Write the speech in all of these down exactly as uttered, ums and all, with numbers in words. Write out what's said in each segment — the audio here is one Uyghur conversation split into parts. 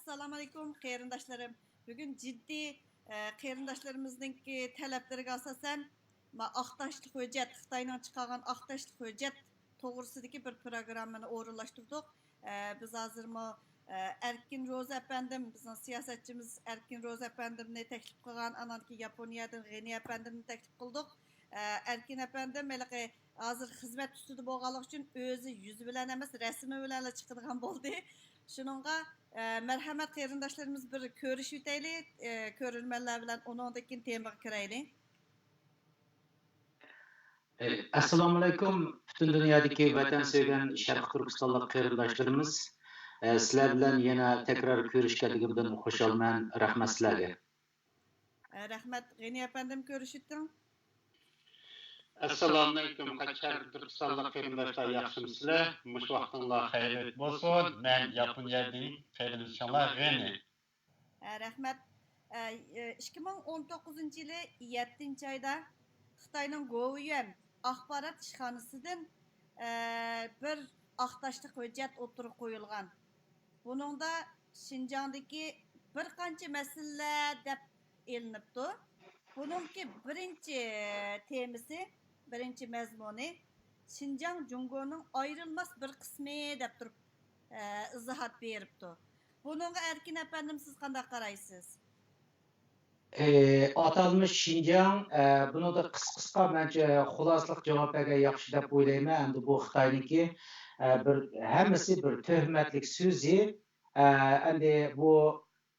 ئەسسالامۇئەلەيكۇم، قېرىنداشلىرىم. بۈگۈن جىددىي، ئە، قېرىنداشلىرىمىزنىڭكى تەلەپلىرىگە ئاساسەن، ما-، ئاق تاشلىق ھۆججەت، خىتاينىڭ چىقارغان ئاق تاشلىق ھۆججەت توغرىسىدىكى بىر پروگراممىنى ئورۇنلاشتۇردۇق. ئە، بىز ھازىرمۇ، ئە، ئەركىن روزا ئەپەندىم، بىزنىڭ سىياسەتچىمىز ئەركىن روزا ئەپەندىمنى تەكلىپ قىلغان، ئانان كېيىن ياپونىيەدىن غېنى ئەپەندىمنى تەكلىپ قىلدۇق. ئە، ئەركىن ئەپەندىم ھېلىقى ھازىر خىزمەت ئۈستىدە بولغانلىقى ئۈچۈن ئۆزى يۈزى بىلەن ئەمەس، رەسىمى بىلەنلا چىقىدىغان بولدى. شۇنىڭغا، ئە، مەرھەمەت قېرىنداشلىرىمىز بىر كۆرۈشۈۋېتەيلى، ئە، كۆرۈرمەنلەر بىلەن، ئۇنىڭدىن كېيىن تېمىغا كىرەيلى. ئەسسالامۇئەلەيكۇم، پۈتۈن دۇنيادىكى ۋەتەن سۆيگەن شەرقىي تۈركىستانلىق قېرىنداشلىرىمىز. ئە، سىلەر بىلەن يەنە تەكرار كۆرۈشكەنلىكىمدىن خۇشالمەن. رەھمەت سىلەرگە. ئە، رەھمەت. غېنى ئەپەندىم، كۆرۈشۈۋېتىڭ. ئەسسالامۇئەلەيكۇم، شەرقىي تۈركىستانلىق قېرىنداشلار، ياخشىمۇسىلەر؟ مۇشۇ ۋاقتىڭلار خەيرلىك بولسۇن. مەن ياپونىيەدىن قېرىندىشىڭلار غېنى. ئە، رەھمەت. ئە، ئىككى مىڭ ئون توققۇزىنچى يىلى يەتتىنچى ئايدا خىتاينىڭ گوۋۇيۈەن ئاخبارات ئىشخانىسىدىن، ئە، بىر ئاق تاشلىق ھۆججەت ئوتتۇرىغا قويۇلغان. بۇنىڭدا شىنجاڭدىكى بىر قانچە مەسىلىلەر دەپ ئېلىنىپتۇ. بۇنىڭكى بىرىنچى تېمىسى، بىرىنچى مەزمۇنى شىنجاڭ جۇڭگونىڭ ئايرىلماس بىر قىسمى دەپ تۇرۇپ، ئە، ئىزاھات بېرىپتۇ. بۇنىڭغا ئەركىن ئەپەندىم، سىز قانداق قارايسىز؟ ئى، ئاتالمىش شىنجاڭ، ئە، بۇنىڭدا قىسقا-قىسقا، مەنچە خۇلاسىلىق جاۋاب بەرگەن ياخشى دەپ ئويلايمەن. ئەمدى بۇ خىتاينىڭكى، ئە، بىر، ھەممىسى بىر تۆھمەتلىك سۆزى. ئە، ئەمدى بۇ،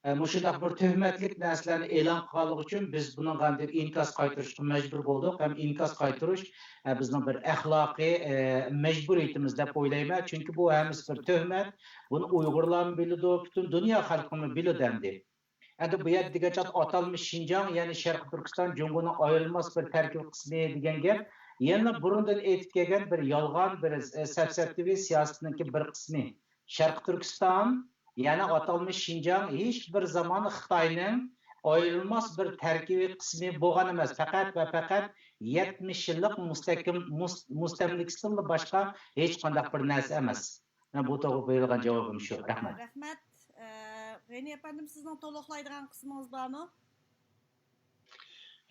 ئە، مۇشۇنداق بىر تۆھمەتلىك نەرسىلەرنى ئېلان قىلغانلىقى ئۈچۈن بىز بۇنىڭغا ئەمدى ئىنكاس قايتۇرۇشقا مەجبۇر بولدۇق. ھەم ئىنكاس قايتۇرۇش، ئە، بىزنىڭ بىر ئەخلاقىي، ئە، مەجبۇرىيىتىمىز دەپ ئويلايمەن. چۈنكى بۇ ھەممىسى بىر تۆھمەت. بۇنى ئۇيغۇرلارمۇ بىلىدۇ، پۈتۈن دۇنيا خەلقىمۇ بىلىدۇ ئەمدى. ئەمدى بۇ يەردە دېگەن چاغدا ئاتالمىش شىنجاڭ، يەنى شەرقىي تۈركىستان جۇڭگونىڭ ئايرىلماس بىر تەركىبىي قىسمى دېگەن گەپ يەنىلا بۇرۇندىن ئېيتىپ كەلگەن بىر يالغان، بىر، ئە، سەپسەتىۋى سىياسىتىنىڭكى بىر قىسمى. شەرقىي تۈركىستان، يەنى ئاتالمىش شىنجاڭ ھېچ بىر زامان خىتاينىڭ ئايرىلماس بىر تەركىبىي قىسمى بولغان ئەمەس، پەقەت ۋە پەقەت يەتمىش يىللىق مۇستەھكەم، مۇس-، مۇستەملىكىسىدىنلا باشقا ھېچقانداق بىر نەرسە ئەمەس. مەن بۇ توغرا بېرىدىغان جاۋابىم شۇ. رەھمەت. رەھمەت. ئە، غېنى ئەپەندىم، سىزنىڭ تولۇقلايدىغان قىسمىڭىز بارمۇ؟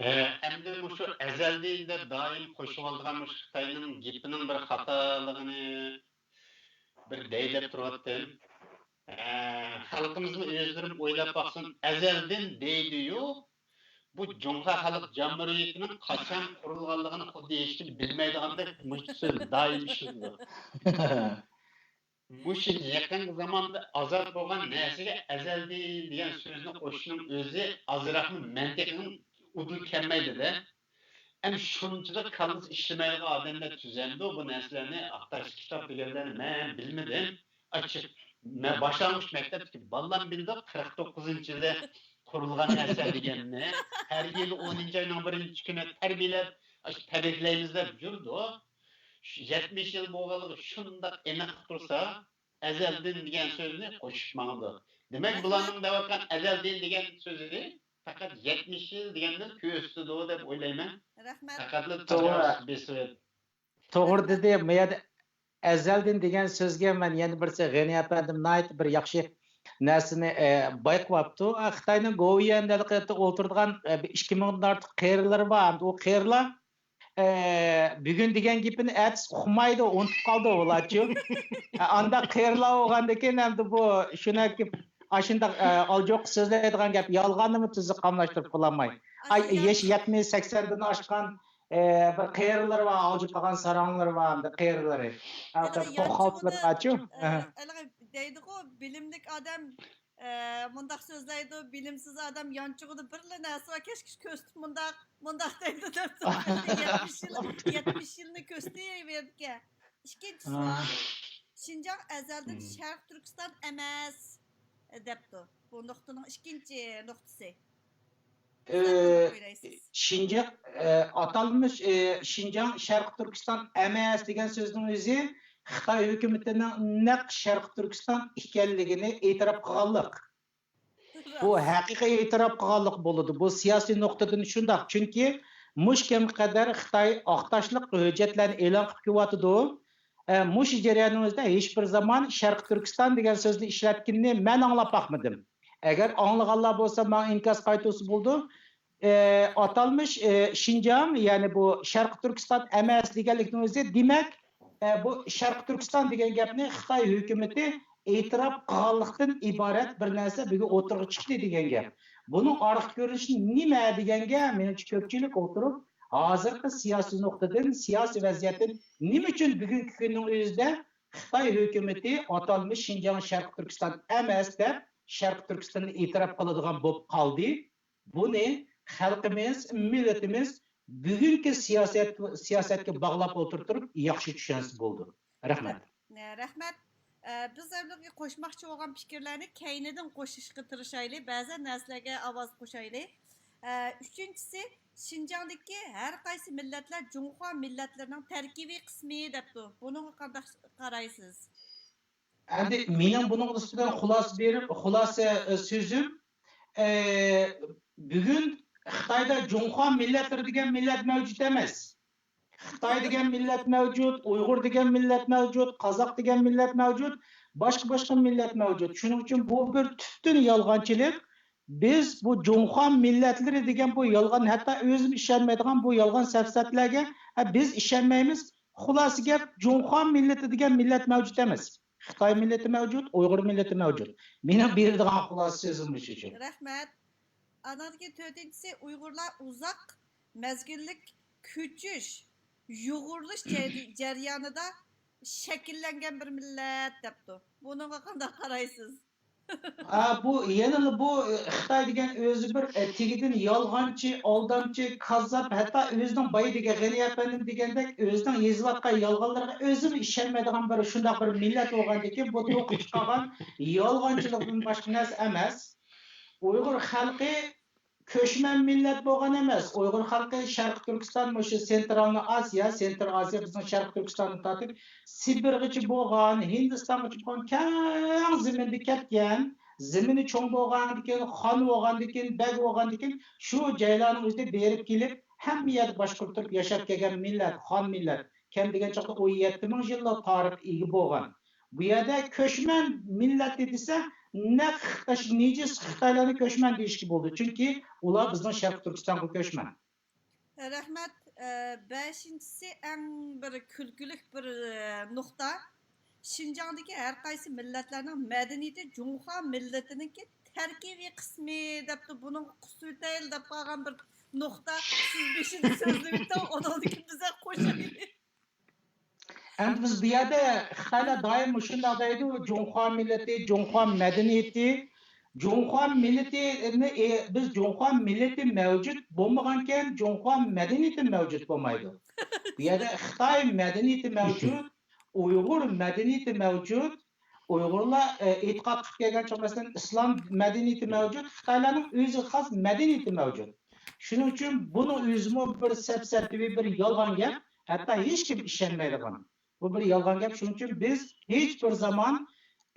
ئە، ئەمدى مۇشۇ ئەزەلدىن دەپ دائىم قوشۇۋالىدىغان مۇشۇ خىتاينىڭ گېپىنىڭ بىر خاتالىقىنى بىر دەي دەپ تۇرۇۋاتتىم. ئە، خەلقىمىزمۇ ئۆزلىرىمۇ ئويلاپ باقسۇن، ئەزەلدىن دەيدۇ-يۇ، بۇ جۇڭخۇا خەلق جۇمھۇرىيىتىنىڭ قاچان قۇرۇلغانلىقىنى خۇددى ھېچكىم بىلمەيدىغاندەك مۇشۇ سۆز دائىم ئىشلىتىلىدۇ. مۇشۇ يېقىنقى زاماندا ئازاد بولغان نەرسىگە ئەزەلدىن دېگەن سۆزنى قوشۇشنىڭ ئۆزى ئازراقمۇ مەنتىقىنىڭ ئۇدۇل كەلمەيدۇ-دە. ئەمدى شۇنچىلىك كاللىسى ئىشلىمەيدىغان ئادەملەر تۈزەمدۇ بۇ نەرسىلەرنى؟ ئاق تاشلىق كىتاب دېگەنلەرنى مەن بىلمىدىم. ئاچچىق، مەن باشلانغۇچ مەكتەپتىكى بالىلارمۇ بىلىدۇ، قىرىق توققۇزىنچى يىلى قۇرۇلغان نەرسە دېگەننى. ھەر يىلى ئونىنچى ئاينىڭ بىرىنچى كۈنى تەربىيەلەپ، ئاشۇ تەبرىكلەيمىز دەپ يۈرىدۇ. شۇ يەتمىش يىل بولغانلىقى شۇنداق ئېنىق تۇرسا، ئەزەلدىن دېگەن سۆزنى قوشۇپ ماڭىدۇ. دېمەك، رەھمەت. بۇلارنىڭ دەۋاتقان ئەزەلدىن دېگەن سۆزى پەقەت يەتمىش يىل دېگەننى كۆرسىتىدۇ دەپ ئويلايمەن. رەھمەت. پەقەتلا توغرا. توغرا بېسىۋەت. توغرا دېدى. بۇ يەردە ئەزەلدىن دېگەن سۆزگە مەن يەنە بىرسى، غېنى ئەپەندىم ناھايىتى بىر ياخشى نەرسىنى، ئە، بايقىۋاپتۇ. ئە، خىتاينىڭ گوۋۇيۈەندە ئولتۇرىدىغان، ئە، بىر ئىككى مىڭدىن ئارتۇق قېرىلىرى بار. ئەمدى ئۇ قېرىلار، ئە، بۈگۈن دېگەن گېپىنى ئەتىسى ئۇقمايدۇ، ئۇنتۇپ قالىدۇ ئۇلارچۇ. ئە، ئانداق قېرىلار بولغاندىكىن ئەمدى بۇ شۇنىڭكى ئاشۇنداق، ئە، ئالجوق سۆزلەيدىغان گەپ، يالغاننىمۇ تۈزۈك قاملاشتۇرۇپ بولالماي. ئاي، ئاشۇ ياش يەتمىش، سەكسەندىن ئاشقان، ئە، بىر قېرىلىرى بار، ئالجىپ قالغان ساراڭلىرى بار، ئەمدى قېرىلىرى. ھېلىقى توخۇ يانچۇقىدا، ئە، ھېلىقى دەيدىغۇ، بىلىملىك ئادەم، ئە، مۇنداق سۆزلەيدۇ، بىلىمسىز ئادەم يانچۇقىدا بىرلا نەرسە بار، كەچكىچە كۆرسىتىپ مۇنداق، مۇنداق دەيدۇ دەپ. يەتمىش يىل، يەتمىش يىلنى كۆرسىتىۋېرىدىكەن. ئىككىنچى سوئال. شىنجاڭ ئەزەلدىن شەرقىي تۈركىستان ئەمەس، دەپتۇ. بۇ نۇقتىنىڭ ئىككىنچى نۇقتىسى. ئى، سىز نېمە ئويلايسىز؟ شىنجاڭ، ئى، ئاتالمىش، ئى، شىنجاڭ شەرقىي تۈركىستان ئەمەس دېگەن سۆزنىڭ ئۆزى خىتاي ھۆكۈمىتىنىڭ نەق شەرقىي تۈركىستان ئىكەنلىكىنى ئېتىراپ قىلغانلىق. بۇ ھەقىقىي ئېتىراپ قىلغانلىق بولىدۇ. بۇ سىياسىي نۇقتىدىن شۇنداق. چۈنكى مۇشۇ كۈنگە قەدەر خىتاي ئاق تاشلىق ھۆججەتلەرنى ئېلان قىلىپ كېلىۋاتىدۇ. ئە، مۇشۇ جەرياننىڭ ئۆزىدە ھېچ بىر زامان شەرقىي تۈركىستان دېگەن سۆزنى ئىشلەتكىنىنى مەن ئاڭلاپ باقمىدىم. ئەگەر ئاڭلىغانلار بولسا، ماڭا ئىنكاس قايتۇرسا بولىدۇ. ئە، ئاتالمىش، ئە، شىنجاڭ، يەنى بۇ شەرقىي تۈركىستان ئەمەس دېگەنلىكنىڭ ئۆزى، دېمەك، ئە، بۇ شەرقىي تۈركىستان دېگەن گەپنى خىتاي ھۆكۈمىتى ئېتىراپ قىلغانلىقتىن ئىبارەت بىر نەرسە بۈگۈن ئوتتۇرىغا چىقتى دېگەن گەپ. بۇنىڭ ئارقا كۆرۈنۈشى نېمە دېگەن گەپ، مېنىڭچە كۆپچىلىك ئولتۇرۇپ، ھازىرقى سىياسىي نۇقتىدىن، سىياسىي ۋەزىيەتتىن نېمە ئۈچۈن بۈگۈنكى كۈننىڭ ئۆزىدە خىتاي ھۆكۈمىتى ئاتالمىش شىنجاڭ شەرقىي تۈركىستان ئەمەس دەپ، شەرقىي تۈركىستاننى ئېتىراپ قىلىدىغان بولۇپ قالدى. بۇنى خەلقىمىز، مىللىتىمىز بۈگۈنكى سىياسەت، سىياسەتكە باغلاپ ئولتۇرۇپ تۇرۇپ ياخشى چۈشەنسە بولىدۇ. رەھمەت. نە، رەھمەت. ئە، بىز ئەمدى قوشماقچى بولغان پىكىرلەرنى كەينىدىن قوشۇشقا تىرىشايلى، بەزەن نەرسىلەرگە ئاۋاز قوشايلى. ئە، ئۈچىنچىسى، شىنجاڭدىكى ھەر قايسى مىللەتلەر جۇڭخۇا مىللەتلىرىنىڭ تەركىبىي قىسمى دەپتۇ. بۇنىڭغا قانداق قارايسىز؟ ئەمدى مېنىڭ بۇنىڭ ئۈستىدە خۇلاسە بېرىپ، خۇلاسە، ئە، سۆزۈم، ئە، بۈگۈن خىتايدا جۇڭخۇا مىللەتلىرى دېگەن مىللەت مەۋجۇت ئەمەس. خىتاي دېگەن مىللەت مەۋجۇت، ئۇيغۇر دېگەن مىللەت مەۋجۇت، قازاق دېگەن مىللەت مەۋجۇت، باشقا، باشقا مىللەت مەۋجۇت. شۇنىڭ ئۈچۈن بۇ بىر تۈپتىن يالغانچىلىق. بىز بۇ جۇڭخۇا مىللەتلىرى دېگەن بۇ يالغان، ھەتتا ئۆزۈم ئىشەنمەيدىغان بۇ يالغان سەپسەتىلەرگە، ھە، بىز ئىشەنمەيمىز. خۇلاسە گەپ، جۇڭخۇا مىللىتى دېگەن مىللەت مەۋجۇت ئەمەس. خىتاي مىللىتى مەۋجۇت، ئۇيغۇر مىللىتى مەۋجۇت. مېنىڭ بېرىدىغان خۇلاسە سۆزۈم مۇشۇ. رەھمەت. ئانان كېيىن تۆتىنچىسى، ئۇيغۇرلار ئۇزاق مەزگىللىك كۆچۈش، يۇغۇرۇلۇش جەر-، جەريانىدا شەكىللەنگەن بىر مىللەت دەپتۇ. بۇنىڭغا قانداق قارايسىز؟ ئا، بۇ يەنىلا بۇ، ئە، خىتاي دېگەن ئۆزى بىر، ئە، تېگىدىن يالغانچى، ئالدامچى، كاززاپ، ھەتتا ئۆزىنىڭ بايا دېگەن غېنى ئەپەندىم دېگەندەك ئۆزىنىڭ يېزىۋاتقان يالغانلىرىغا ئۆزىمۇ ئىشەنمەيدىغان بىر شۇنداق بىر مىللەت بولغاندىكىن، بۇ توقۇپ چىقارغان يالغانچىلىقتىن باشقا نەرسە ئەمەس. ئۇيغۇر خەلقى كۆچمەن مىللەت بولغان ئەمەس. ئۇيغۇر خەلقى شەرقىي تۈركىستان، مۇشۇ سېنترالنىي ئاسىيا، سېنترال ئاسىيا بىزنىڭ شەرقىي تۈركىستاندىن تارتىپ سىبىرغىچە بولغان، ھىندىستانغىچە بولغان كەڭ زېمىندا كەتكەن، زېمىنى چوڭ بولغاندىكىن، خان بولغاندىكىن، بەگ بولغاندىكىن، شۇ جايلارنىڭ ئۆزىدە بېرىپ كېلىپ، ھەممە يەردە باشقۇرۇپ تۇرۇپ ياشاپ كەلگەن مىللەت، خان مىللەت. كەم دېگەن چاغدا ئون يەتتە مىڭ يىللىق تارىخقا ئىگە بولغان. بۇ يەردە كۆچمەن مىللەت دېسە، نەق خىتاي، نىجىس خىتايلارنى كۆچمەن دېيىشكە بولىدۇ. چۈنكى ئۇلار بىزنىڭ شەرقىي تۈركىستانغا كۆچمەن. رەھمەت. ئە، بەشىنچىسى ئەڭ بىر كۈلكىلىك بىر، ئە، نۇقتا. شىنجاڭدىكى ھەر قايسى مىللەتلەرنىڭ مەدەنىيىتى جۇڭخۇا مىللىتىنىڭكى تەركىبىي قىسمى دەپتۇ. بۇنىڭغا قىسىۋېتەيلى دەپ قالغان بىر نۇقتا. سىز بېشىدا سۆزلىۋېتىڭ، ئۇنىڭدىن كېيىن بىزە قوشايلى. ئەمدى بىز بۇ يەردە خىتايلار دائىم مۇشۇنداق دەيدۇ، جۇڭخۇا مىللىتى، جۇڭخۇا مەدەنىيىتى. جۇڭخۇا مىللىتىنى، ئى، بىز جۇڭخۇا مىللىتى مەۋجۇت بولمىغانكەن، جۇڭخۇا مەدەنىيىتى مەۋجۇت بولمايدۇ. بۇ يەردە خىتاي مەدەنىيىتى مەۋجۇت، ئۇيغۇر مەدەنىيىتى مەۋجۇت، ئۇيغۇرلار، ئە، ئېتىقاد قىلىپ كەلگەن چاغ، مەسىلەن، ئىسلام مەدەنىيىتى مەۋجۇت، خىتايلارنىڭ ئۆزىگە خاس مەدەنىيىتى مەۋجۇت. شۇنىڭ ئۈچۈن بۇنىڭ ئۆزىمۇ بىر سەپسەتىۋى، بىر يالغان گەپ، ھەتتا ھېچكىم ئىشەنمەيدىغان. بۇ بىر يالغان گەپ. شۇنىڭ ئۈچۈن بىز ھېچ بىر زامان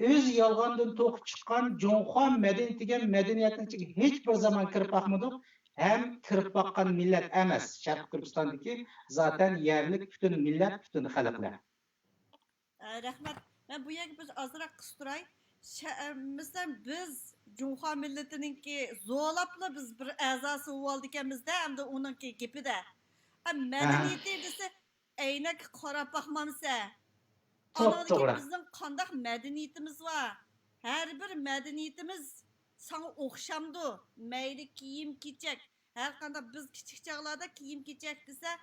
ئۆز يالغاندىن توقۇپ چىققان جۇڭخۇا مەدەنىيىتى دېگەن مەدەنىيەتنىڭ ئىچىگە ھېچ بىر زامان كىرىپ باقمىدۇق، ھەم كىرىپ باققان مىللەت ئەمەس. شەرقىي تۈركىستاندىكى زاتەن يەرلىك پۈتۈن مىللەت، پۈتۈن خەلقلەر. ئە، رەھمەت. مەن بۇ يەرگە بىر ئازراق قىستۇراي. شە-، ئە، مەسىلەن، بىز جۇڭخۇا مىللىتىنىڭكى زورلاپلا بىز بىر ئەزاسى بولۇۋالىدىكەنمىز-دە، ئەمدى ئۇنىڭكى گېپىدە. ئە، مەدەنىيىتى دېسە، ئەينەككە قاراپ باقمامسە؟ ئاناندىكى بىزنىڭ قانداق مەدەنىيىتىمىز بار؟ ھەر بىر مەدەنىيىتىمىز ساڭا ئوخشامدۇ؟ مەيلى كىيىم-كېچەك، ھەر قانداق بىز كىچىك چاغلاردا كىيىم-كېچەك دېسە،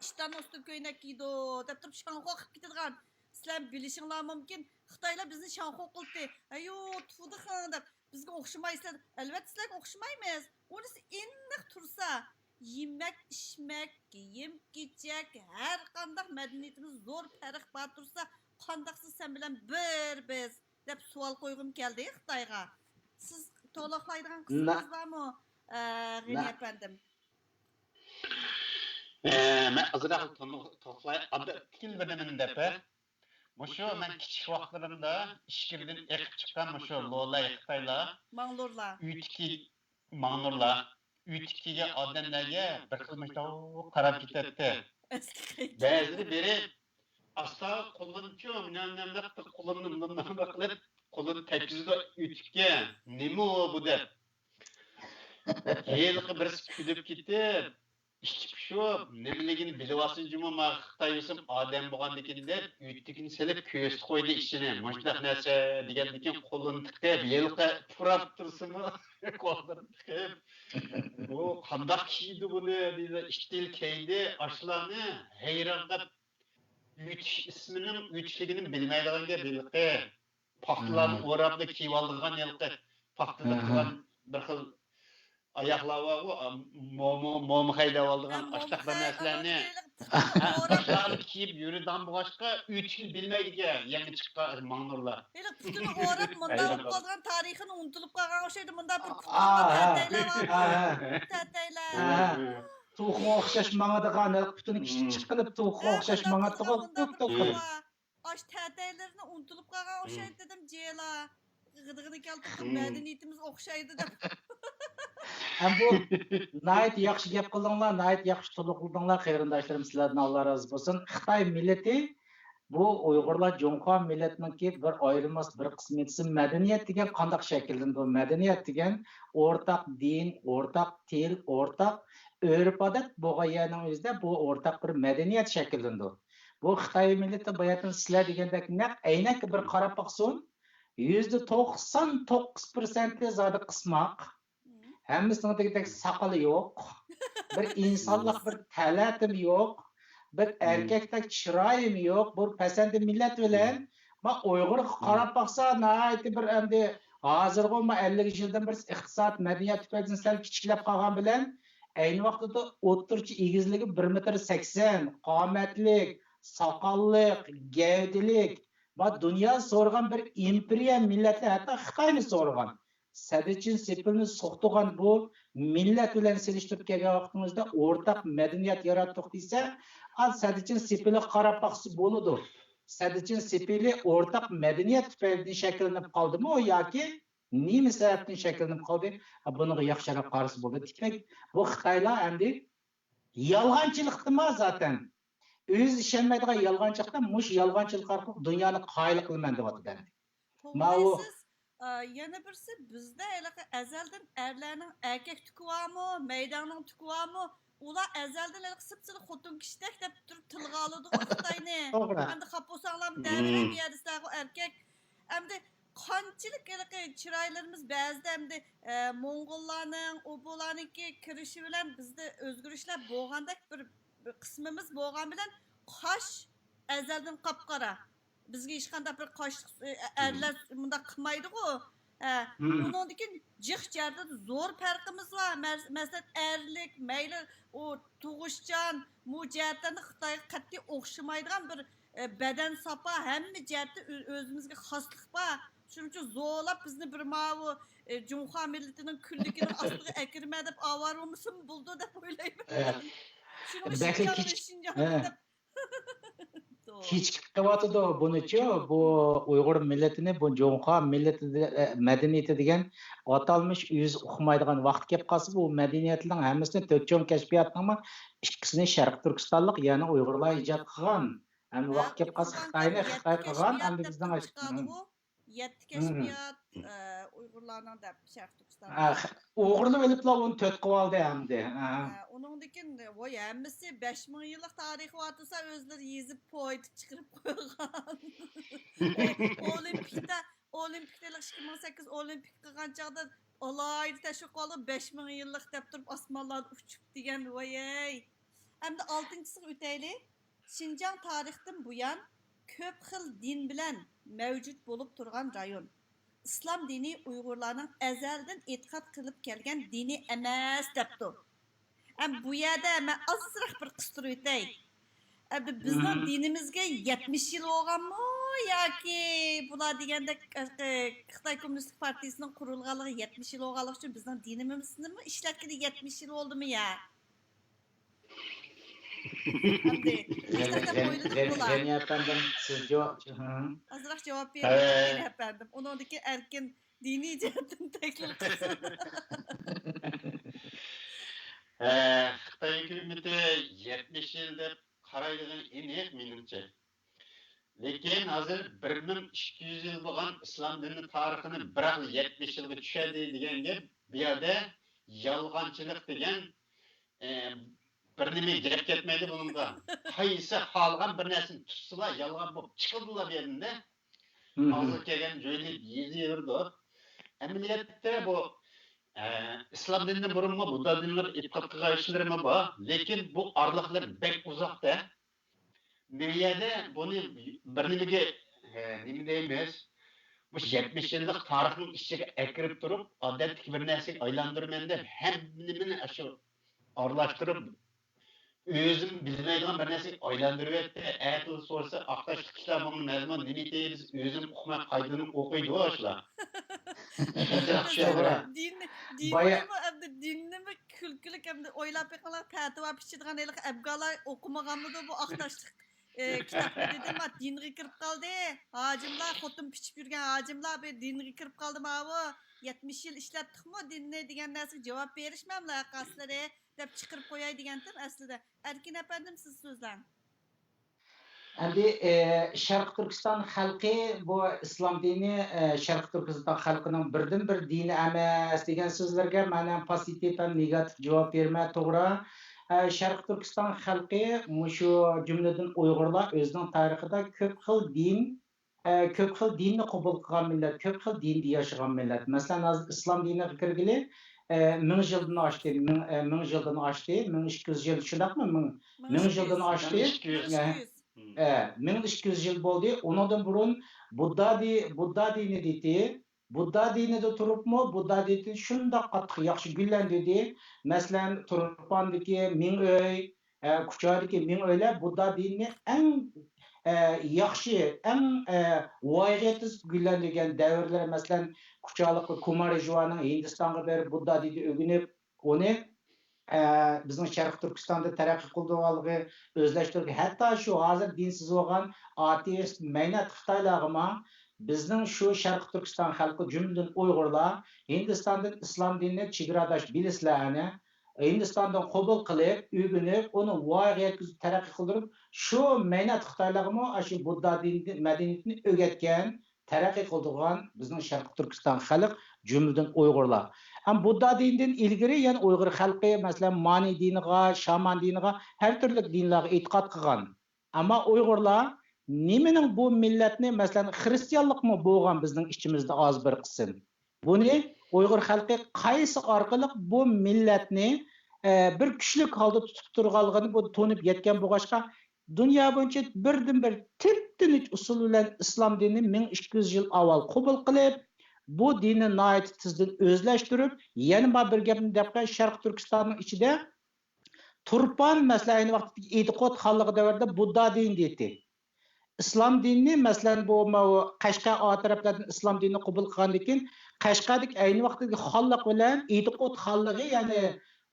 ئىشتاننىڭ ئۈستىگە كۆينەك كىيىدۇ دەپ تۇرۇپ شاڭخۇ قىلىپ كېتىدىغان. سىلەر بىلىشىڭلار مۇمكىن، خىتايلار بىزنى شاڭخۇ قىلدى. ھەييۇ، تۇدىخىڭ دەپ. بىزگە ئوخشىمايسىلەر. ئەلۋەتتە، سىلەرگە ئوخشىمايمىز. ئۇنىسى ئېنىق تۇرسا، يېمەك، ئىچمەك، كىيىم-كېچەك، ھەر قانداق مەدەنىيىتىمىز زور پەرق بار تۇرسا، قانداقسىز سەن بىلەن بىر بىز دەپ سوئال قويغۇم كەلدى خىتايغا. سىز توۋلاقلايدىغان قىسمىڭىز بارمۇ، ئە، غېنى ئەپەندىم؟ ئە، مەن ئازراق تو-، توختىلاي، ئاددىي بىر نېمىنى دەپ، ئە، مۇشۇ مەن كىچىك ۋاقىتلىرىمدا ئىچكىرىدىن ئېقىپ چىققان مۇشۇ لولاي خىتايلار، ماڭلۇرلار، ئۆيدىكى ماڭلۇرلار، ئۆيدىكى كىيگەن ئادەملەرگە بىر خىل مۇشۇنداق قاراپ كېتەتتى. بەزىلىرى بېرىپ، ئاستا قولىنىچۇ، مۇنداق قولىنى مۇنداق قىلىپ، قولىنى تەگكۈزىدۇ ئۆتۈككە. نېمە ئۇ بۇ دەپ. ھېلىقى بىرسى كۈلۈپ كېتىپ، ئىچى پۇشۇپ، نېمىلىكىنى بىلىۋالسۇن جۇمۇ، ما خىتاي بولسام ئادەم بولغاندىكىن دەپ، ئۆتۈكىنى سېلىپ كۆزىتىپ قويدى ئىچىنى. مۇشۇنداق نەرسە دېگەندىكىن قولىنى تىقىپ، ھېلىقى پۇراپ تۇرسىمۇ، قولىنى تىقىپ، بۇ قانداق كىيدى بۇنى دېدى، ئىتتىل كىيدى، ئاشۇلارنى ھەيران قېلىپ، ئۆتۈش ئىسمىنىڭ ئۆتۈشلۈكىنى بىلمەيدىغان گەپ ھېلىقى. پاختىلارنى ئوراپلا كىيىۋالىدىغان ھېلىقى پاختىدا قىلغان بىر خىل ئاياغلار بارغۇ، مومو، مومو خەيدەۋالىدىغان ئاشتاق بىر نەرسىلەرنى، ئاشۇلارنى كىيىپ يۈرىدىغان بولغاچقا، ئۆتۈشنى بىلمەيدىكەن يېڭى چىققان ماڭنۇرلار. ھېلىقى پۇتىنى ئوراپ مۇنداق بولۇپ قالغان، تارىخىنى ئۇنتۇلۇپ قالغان ئوخشايدۇ، مۇنداق بىر پۇتىنى تەتەيلەر بار. تەتەيلەر. توخۇغا ئوخشاش ماڭىدىغان، پۇتىنى كىچىك قىلىپ، توخۇغا ئوخشاش ماڭاتتىغۇ. ئاش تەتەيلىرىنى ئۇنتۇلۇپ قالغان ئوخشايدۇ دېدىم، جېلا. غىدىغىنى كەلتۈردۈم، مەدەنىيىتىمىز ئوخشايدۇ دەپ. ھەم بۇ ناھايىتى ياخشى گەپ قىلدىڭلار، ناھايىتى ياخشى تولۇق قىلدىڭلار، قېرىنداشلىرىم، سىلەردىن ئاللا رازى بولسۇن. خىتاي مىللىتى، بۇ ئۇيغۇرلار جۇڭخۇا مىللىتىنىڭكى بىر ئايرىلماس بىر قىسمى دېسە، مەدەنىيەت دېگەن قانداق شەكىللىنىدۇ؟ مەدەنىيەت دېگەن ئورتاق دىن، ئورتاق تىل، ئورتاق ئۆرپ-ئادەت بولغان يەرنىڭ ئۆزىدە بۇ ئورتاق بىر مەدەنىيەت شەكىللىنىدۇ. بۇ خىتاي مىللىتى باياتىن سىلەر دېگەندەك نەق ئەينەككە بىر قاراپ باقسۇن، يۈزدە توقسان توققۇز پىرسەنتى زادى قىسماق. ھەممىسىنىڭ دېگۈدەك ساقىلى يوق. بىر ئىنسانلىق بىر تەلەتىمۇ يوق. بىر ئەركەكتەك چىرايىمۇ يوق. بۇ پەسەندە مىللەت بىلەن ما ئۇيغۇرغا قاراپ باقسا، ناھايىتى بىر ئەمدى ھازىرغۇ ما ئەللىك يىلدىن بىر ئىقتىساد، مەدەنىيەت تۈپەيلىدىن سەل كىچىكلەپ قالغان بىلەن، ئەينى ۋاقتىدا ئوتتۇرىچە ئېگىزلىكى بىر مېتىر سەكسەن، قامەتلىك، ساقاللىق، گەۋدىلىك، ۋە دۇنيا سورىغان بىر ئىمپېرىيە مىللەتلەر، ھەتتا خىتاينى سورىغان. سەددىچىن سېپىلنى سوقتۇرغان بۇ مىللەت بىلەن سېلىشتۇرۇپ كەلگەن ۋاقتىمىزدا ئورتاق مەدەنىيەت ياراتتۇق دېسە، ئا، سەددىچىن سېپىلىغا قاراپ باقسا بولىدۇ. سەددىچىن سېپىلى ئورتاق مەدەنىيەت تۈپەيلىدىن شەكىللىنىپ قالدىمۇ ياكى نېمە سەۋەبتىن شەكىللىنىپ قالدى؟ ھە، بۇنىڭغا ياخشىراق قارىسا بولىدۇ. دېمەك، بۇ خىتايلار ئەمدى يالغانچىلىقتىما زاتەن؟ ئۆزى ئىشەنمەيدىغان يالغانچىلىقتا مۇشۇ يالغانچىلىق ئارقىلىق دۇنيانى قايىل قىلىمەن دەۋاتىدۇ ئەمدى. ماۋۇ توغرا دەيسىز. ئا، يەنە بىرسى، بىزدە ھېلىقى ئەزەلدىن ئەرلەرنىڭ ئەركەك تۈكى بارمۇ، مەيدەڭنىڭ تۈكى بارمۇ، ئۇلار ئەزەلدىن ھېلىقى سىپسىلە خوتۇن كىشىدەك دەپ تۇرۇپ تىلغا ئالىدىغۇ خىتاينى. توغرا. ئەمدى خاپا بولساڭلارمۇ دەۋېرەي، بۇ يەردە سىلەرغۇ ئەركەك. ئەمدى قانچىلىك ھېلىقى چىرايلىرىمىز بەزىدە ئەمدى، ئە، موڭغۇللارنىڭ، ئۇ بۇلارنىڭكى كىرىشى بىلەن بىزدە ئۆزگىرىشلەر بولغاندەك بىر، بىر قىسمىمىز بولغان بىلەن قاش ئەزەلدىن قاپقارا. بىزگە ھېچقانداق بىر قاشلىق، ئە، ئەرلەر مۇنداق قىلمايدىغۇ. ھە، ئۇنىڭدىن كېيىن جىق جەھەتتە زور پەرقىمىز بار. مەس-، مەسىلەن، ئەرلىك، مەيلى ئۇ تۇغۇشچان، بۇ جەھەتلەردە خىتايغا قەتئىي ئوخشىمايدىغان بىر، ئە، بەدەن ساپا، ھەممە جەھەتتە ئۆ-، ئۆزىمىزگە خاسلىق بار. شۇنىڭ ئۈچۈن زورلاپ بىزنى بىر ماۋۇ، ئە، جۇڭخۇا مىللىتىنىڭ كۈنلۈكىنىڭ ئاستىغا ئەكىرمە دەپ ئاۋارە بولمىسىمۇ بولىدۇ دەپ ئويلايمەن. شۇنىڭ بەكلا شىنجاڭ، كىچىك، شىنجاڭ ھە. دەپ. كېچىكىپ قېلىۋاتىدۇ. بۇنىچۇ، بۇ ئۇيغۇر مىللىتىنى، بۇ جۇڭخۇا مىللىتى دە-، مەدەنىيىتى دېگەن ئاتالمىش ئۆزى ئۇقمايدىغان ۋاقىت كېلىپ قالسا، بۇ مەدەنىيەتنىڭ ھەممىسىنى تۆت چوڭ كەشپىياتنىڭمۇ ئىككىسىنى شەرقىي تۈركىستانلىق، يەنى ئۇيغۇرلار ئىجاد قىلغان. ئەمدى ھە، ۋاقىت كېلىپ قالسا، خىتاينى خىتاي قىلغان، ئەمدى بىزنىڭ ئاشۇ، يەتتە كەشپىيات، ئە، ئۇيغۇرلارنىڭ دەپ شەرقىي تۈركىستاندا. ئۇيغۇرلار ئېلىپلا ئۇنى تۆت قىلىۋالدى ئەمدى. ھە، ئۇنىڭدىن كېيىن، ۋاي، ھەممىسى بەش مىڭ يىللىق تارىخى بار تۇرسا، ئۆزلىرى يېزىپ، پوئېتىپ چىقىرىپ قويغان. ئولىمپىكتا، ئولىمپىكتا ئىككى مىڭ سەككىز ئولىمپىك قىلغان چاغدا ئالاھىدە تەشۋىق قىلىپ، بەش مىڭ يىللىق دەپ تۇرۇپ، ئاسمانلاردا ئۇچۇپ دېگەن، ۋايەي. ئەمدى ئالتىنچىسىغا ئۆتەيلى. شىنجاڭ تارىختىن بۇيان كۆپ خىل دىن بىلەن مەۋجۇت بولۇپ تۇرغان رايون. ئىسلام دىنى ئۇيغۇرلارنىڭ ئەزەلدىن ئېتىقاد قىلىپ كەلگەن دىنى ئەمەس، دەپتۇ. ئەم، بۇ يەردە مەن ئازراق بىر قىستۇرۇۋېتەي. ئەمدى بىزنىڭ دىنىمىزگە يەتمىش يىل بولغانمۇ ياكى بۇلار دېگەندەك، ئە، خىتاي كوممۇنىستىك پارتىيىسىنىڭ قۇرۇلغانلىقى يەتمىش يىل بولغانلىقى ئۈچۈن بىزنىڭ دىنىمىزنىمۇ ئىشلەتكىلى يەتمىش يىل بولدىمۇ يا؟ ئەمدى، ئازراق دەپ ئويلىدىم بۇلار. غېنى ئەپەندىم، سىز جاۋاب، ھە؟ ئازراق جاۋاب بېرىڭ، غېنى ئەپەندىم. ئۇنىڭدىكى ئەركىن دىنىي جەھەتتىن تەھلىل قىلسۇن. ھە، خىتاي ھۆكۈمىتى يەتمىش يىل دەپ قارايدىغىنى ئېنىق، مېنىڭچە. لېكىن ھازىر بىر مىڭ ئىككى يۈز يىل بولغان ئىسلام دىنى تارىخىنى بىراقلا يەتمىش يىلغا چۈشەردى دېگەن گەپ بۇ يەردە يالغانچىلىق دېگەن، ئە، بىر نېمە گەپ كەتمەيدۇ بۇنىڭغا. قايسى خالىغان بىر نەرسىنى تۇتسىلا يالغان بولۇپ چىقىدىلا بۇ يەردىن. ئاغزىغا كەلگەن جۆيلۈپ يېزىۋېرىدۇ. ئەمەلىيەتتە بۇ، ئە، ئىسلام دىنىدىن بۇرۇنمۇ بۇددا دىنىغا ئېتىقاد قىلغان كىشىلىرىمۇ بار. لېكىن بۇ ئارىلىقلىرى بەك ئۇزاقتا. مەن يەردە بۇنى بىر نېمىگە، ئە، نېمە دەيمىز؟ مۇشۇ يەتمىش يىللىق تارىخنىڭ ئىچىگە ئەكىرىپ تۇرۇپ، ئادەتتىكى بىر نەرسىگە ئايلاندۇرىمەن دەپ، ھەممىنى شۇ ئارىلاشتۇرۇپ، ئۆزۈم بىلمەيدىغان بىر نەرسىگە ئايلاندۇرۇۋەتتى. ئەتىلا سورىسا، ئاقتاشلىق كىشىلەر بۇنىڭ مەزمۇنى نېمە ئىكەن، بىز ئۆزۈم ئۇقماي قايتىدىن ئوقۇيدۇ ئاشۇلار. شۇنداق كىشىلەر بار. دىن، بايا- دىننىمۇ ئەمدى، دىننىمۇ كۈلكىلىك ئەمدى ئويلاپ بېقىڭلار، پەتىۋا پىچىدىغان ھېلىقى ئەبگالار ئوقۇمىغانمىدۇ بۇ ئاقتاشلىق، ئى، كىتابنى دېدىم، دىنغا كىرىپ قالدى. ھاجىملار، خوتۇن پىچىپ يۈرگەن ھاجىملار بۇ دىنغا كىرىپ قالدى ماۋۇ. يەتمىش يىل ئىشلەتتۇقمۇ دىننى دېگەن نەرسىگە جاۋاب بېرىشمەملەر قاسلىرى دەپ چىقىرىپ قوياي دېگەنتىم ئەسلىدە. ئەركىن ئەپەندىم، سىز سۆزلەڭ. ئەمدى، ئى، شەرقىي تۈركىستان خەلقى بۇ ئىسلام دىنى، ئى، شەرقىي تۈركىستان خەلقىنىڭ بىردىنبىر دىنى ئەمەس دېگەن سۆزلەرگە مەن ھەم پوزىتىپ ھەم نېگاتىپ جاۋاب بېرىمەن، توغرا. ئە، شەرقىي تۈركىستان خەلقى مۇشۇ جۈملىدىن ئۇيغۇرلار ئۆزىنىڭ تارىخىدا كۆپ خىل دىن، ئە، كۆپ خىل دىننى قوبۇل قىلغان مىللەت، كۆپ خىل دىندا ياشىغان مىللەت. مەسىلەن، ھازىر ئىسلام دىنىغا كىرگىلى، ئە، مىڭ يىلدىن ئاشتى، مىڭ، ئە، مىڭ يىلدىن ئاشتى، مىڭ ئىككى يۈز يىل، شۇنداقمۇ؟ مىڭ، مىڭ يىلدىن ئاشتى. مىڭ ئىككى يۈز. ئە، ئە، مىڭ ئىككى يۈز يىل بولدى. ئۇنىڭدىن بۇرۇن بۇددا دى-، بۇددا دىنى دېدى. بۇددا دىنىدا تۇرۇپمۇ بۇددا دىنى شۇنداق قاتتىق ياخشى گۈللەندۈردى. مەسىلەن، تۇرپاندىكى مىڭ ئۆي، ئە، كۇچادىكى مىڭ ئۆيلەر بۇددا دىنىنى ئەڭ، ئە، ياخشى، ئەڭ، ئە، ۋايىغا يەتكۈزۈپ گۈللەندۈرگەن دەۋرلىرى، مەسىلەن، كۇچالىق كۇمارىجۋانىڭ ھىندىستانغا بېرىپ بۇددا دىنىنى ئۆگىنىپ، ئۇنى، ئە، بىزنىڭ شەرقىي تۈركىستاندا تەرەققىي قىلدۇرغانلىقى، ئۆزلەشتۈرگەن، ھەتتا شۇ ھازىر دىنسىز بولغان ئاتېئىست مەينەت خىتايلارغىمۇ بىزنىڭ شۇ شەرقىي تۈركىستان خەلقى، جۈملىدىن ئۇيغۇرلار، ھىندىستاندىن ئىسلام دىنىنى چېگراداش بىلىسىلەر، ئەنە، ھىندىستاندىن قوبۇل قىلىپ، ئۆگىنىپ، ئۇنى ۋايىغا يەتكۈزۈپ تەرەققىي قىلدۇرۇپ، شۇ مەينەت خىتايلارغىمۇ ئاشۇ بۇددا دىنى، مەدەنىيىتىنى ئۆگەتكەن، تەرەققىي قىلدۇرغان بىزنىڭ شەرقىي تۈركىستان خەلق، جۈملىدىن ئۇيغۇرلار. ھەم بۇددا دىنىدىن ئىلگىرى يەنە ئۇيغۇر خەلقى، مەسىلەن، مانى دىنىغا، شامان دىنىغا، ھەر تۈرلۈك دىنلارغا ئېتىقاد قىلغان. ئەمما ئۇيغۇرلار نېمىنىڭ بۇ مىللەتنى، مەسىلەن، خرىستىيانلىقمۇ بولغان بىزنىڭ ئىچىمىزدە ئاز بىر قىسىم. بۇنى ئۇيغۇر خەلقى قايسى ئارقىلىق بۇ مىللەتنى، ئە، بىر كۈچلۈك ھالدا تۇتۇپ تۇرغانلىقىنى بۇ تونۇپ يەتكەن بولغاچقا، دۇنيا بويىچە بىردىنبىر تىپتىنچ ئۇسۇل بىلەن ئىسلام دىنىنى مىڭ ئىككى يۈز يىل ئاۋۋال قوبۇل قىلىپ، بۇ دىننى ناھايىتى تېزدىن ئۆزلەشتۈرۈپ، يەنە مانا بىر گەپنى دەپ قوياي، شەرقىي تۈركىستاننىڭ ئىچىدە تۇرپان، مەسىلەن، ئەينى ۋاقىتتىكى ئىدىقۇت خانلىقى دەۋرىدە بۇددا دىنى ئىدى. ئىسلام دىنىنى، مەسىلەن، بۇ، ماۋۇ قەشقەر ئا تەرەپلەردىن ئىسلام دىنىنى قوبۇل قىلغاندىن كېيىن، قەشقەردىكى ئەينى ۋاقىتتىكى خانلىق بىلەن ئىدىقۇت خانلىقى، يەنى،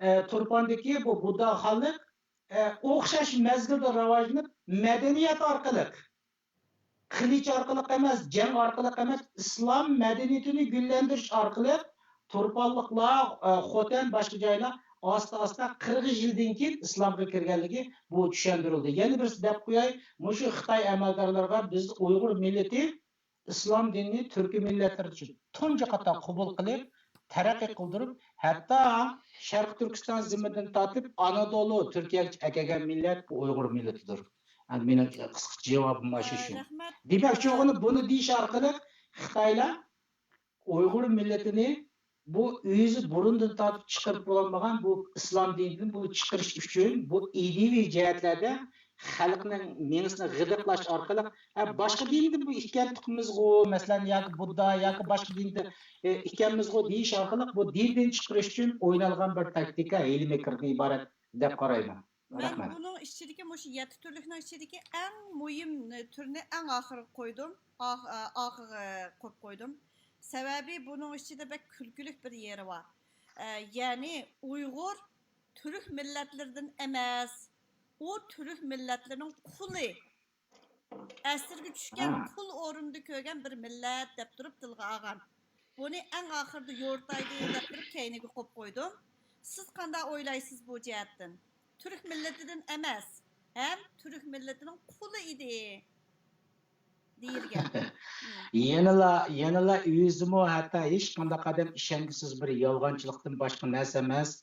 ئە، تۇرپاندىكى بۇ بۇددا خانلىق، ئە، ئوخشاش مەزگىلدە راۋاجلىنىپ، مەدەنىيەت ئارقىلىق، قىلىچ ئارقىلىق ئەمەس، جەڭ ئارقىلىق ئەمەس، ئىسلام مەدەنىيىتىنى گۈللەندۈرۈش ئارقىلىق تۇرپانلىقلار، ئە، خوتەن، باشقا جايلار ئاستا-ئاستا قىرىق يىلدىن كېيىن ئىسلامغا كىرگەنلىكى بۇ چۈشەندۈرۈلدى. يەنە بىرسى دەپ قوياي، مۇشۇ خىتاي ئەمەلدارلىرىغا بىز ئۇيغۇر مىللىتى ئىسلام دىنىنى تۈركىي مىللەتلەر ئۈچۈن تۇنجى قېتىم قوبۇل قىلىپ، تەرەققىي قىلدۇرۇپ، ھەتتا شەرقىي تۈركىستان زېمىنىدىن تارتىپ ئانادولۇ، تۈركىيەگىچە ئەكەلگەن مىللەت بۇ ئۇيغۇر مىللىتىدۇر. ئەمدى مېنىڭ قىسقىچە جاۋابىم ئاشۇ شۇ. رەھمەت. دېمەكچى بولغىنىم، بۇنى دېيىش ئارقىلىق خىتايلار ئۇيغۇر مىللىتىنى بۇ ئۆزى بۇرۇندىن تارتىپ چىقىرىپ بولالمىغان بۇ ئىسلام دىنىدىن بۇنى چىقىرىش ئۈچۈن بۇ ئىدىيىۋى جەھەتلەردە خەلقنىڭ مېڭىسىنى غىدىقلاش ئارقىلىق، ھە، باشقا دىندا بۇ ئىكەنتۇقمىزغۇ، مەسىلەن، ياكى بۇددا، ياكى باشقا دىندا، ئى، ئىكەنمىزغۇ دېيىش ئارقىلىق بۇ دىندىن چىقىرىش ئۈچۈن ئوينالغان بىر تاكتىكا، ھىيلە-مىكىردىن ئىبارەت دەپ قارايمەن. مەن رەھمەت. بۇنىڭ ئىچىدىكى، مۇشۇ يەتتە تۈرلۈكنىڭ ئىچىدىكى ئەڭ مۇھىم تۈرنى ئەڭ ئاخىرغا قويدۇم. ئاخ-، ئاخىرغا قويۇپ قويدۇم. سەۋەبى بۇنىڭ ئىچىدە بەك كۈلكىلىك بىر يېرى بار. ئە، يەنى ئۇيغۇر تۈرك مىللەتلىرىدىن ئەمەس. ئۇ تۈرك مىللەتلىرىنىڭ قۇلى. ئەسىرگە چۈشكەن، ھە، قۇل ئورنىدا كۆرگەن بىر مىللەت دەپ تۇرۇپ تىلغا ئالغان. بۇنى ئەڭ ئاخىرىدا يورۇتايلى دەپ تۇرۇپ كەينىگە قويۇپ قويدۇم. سىز قانداق ئويلايسىز بۇ جەھەتتىن؟ تۈرك مىللىتىدىن ئەمەس، ھەم تۈرك مىللىتىنىڭ قۇلى ئىدى. دېيىلگەن. مم. يەنىلا، يەنىلا ئۆزىمۇ ھەتتا ھېچقانداق ئادەم ئىشەنگۈسىز بىر يالغانچىلىقتىن باشقا نەرسە ئەمەس.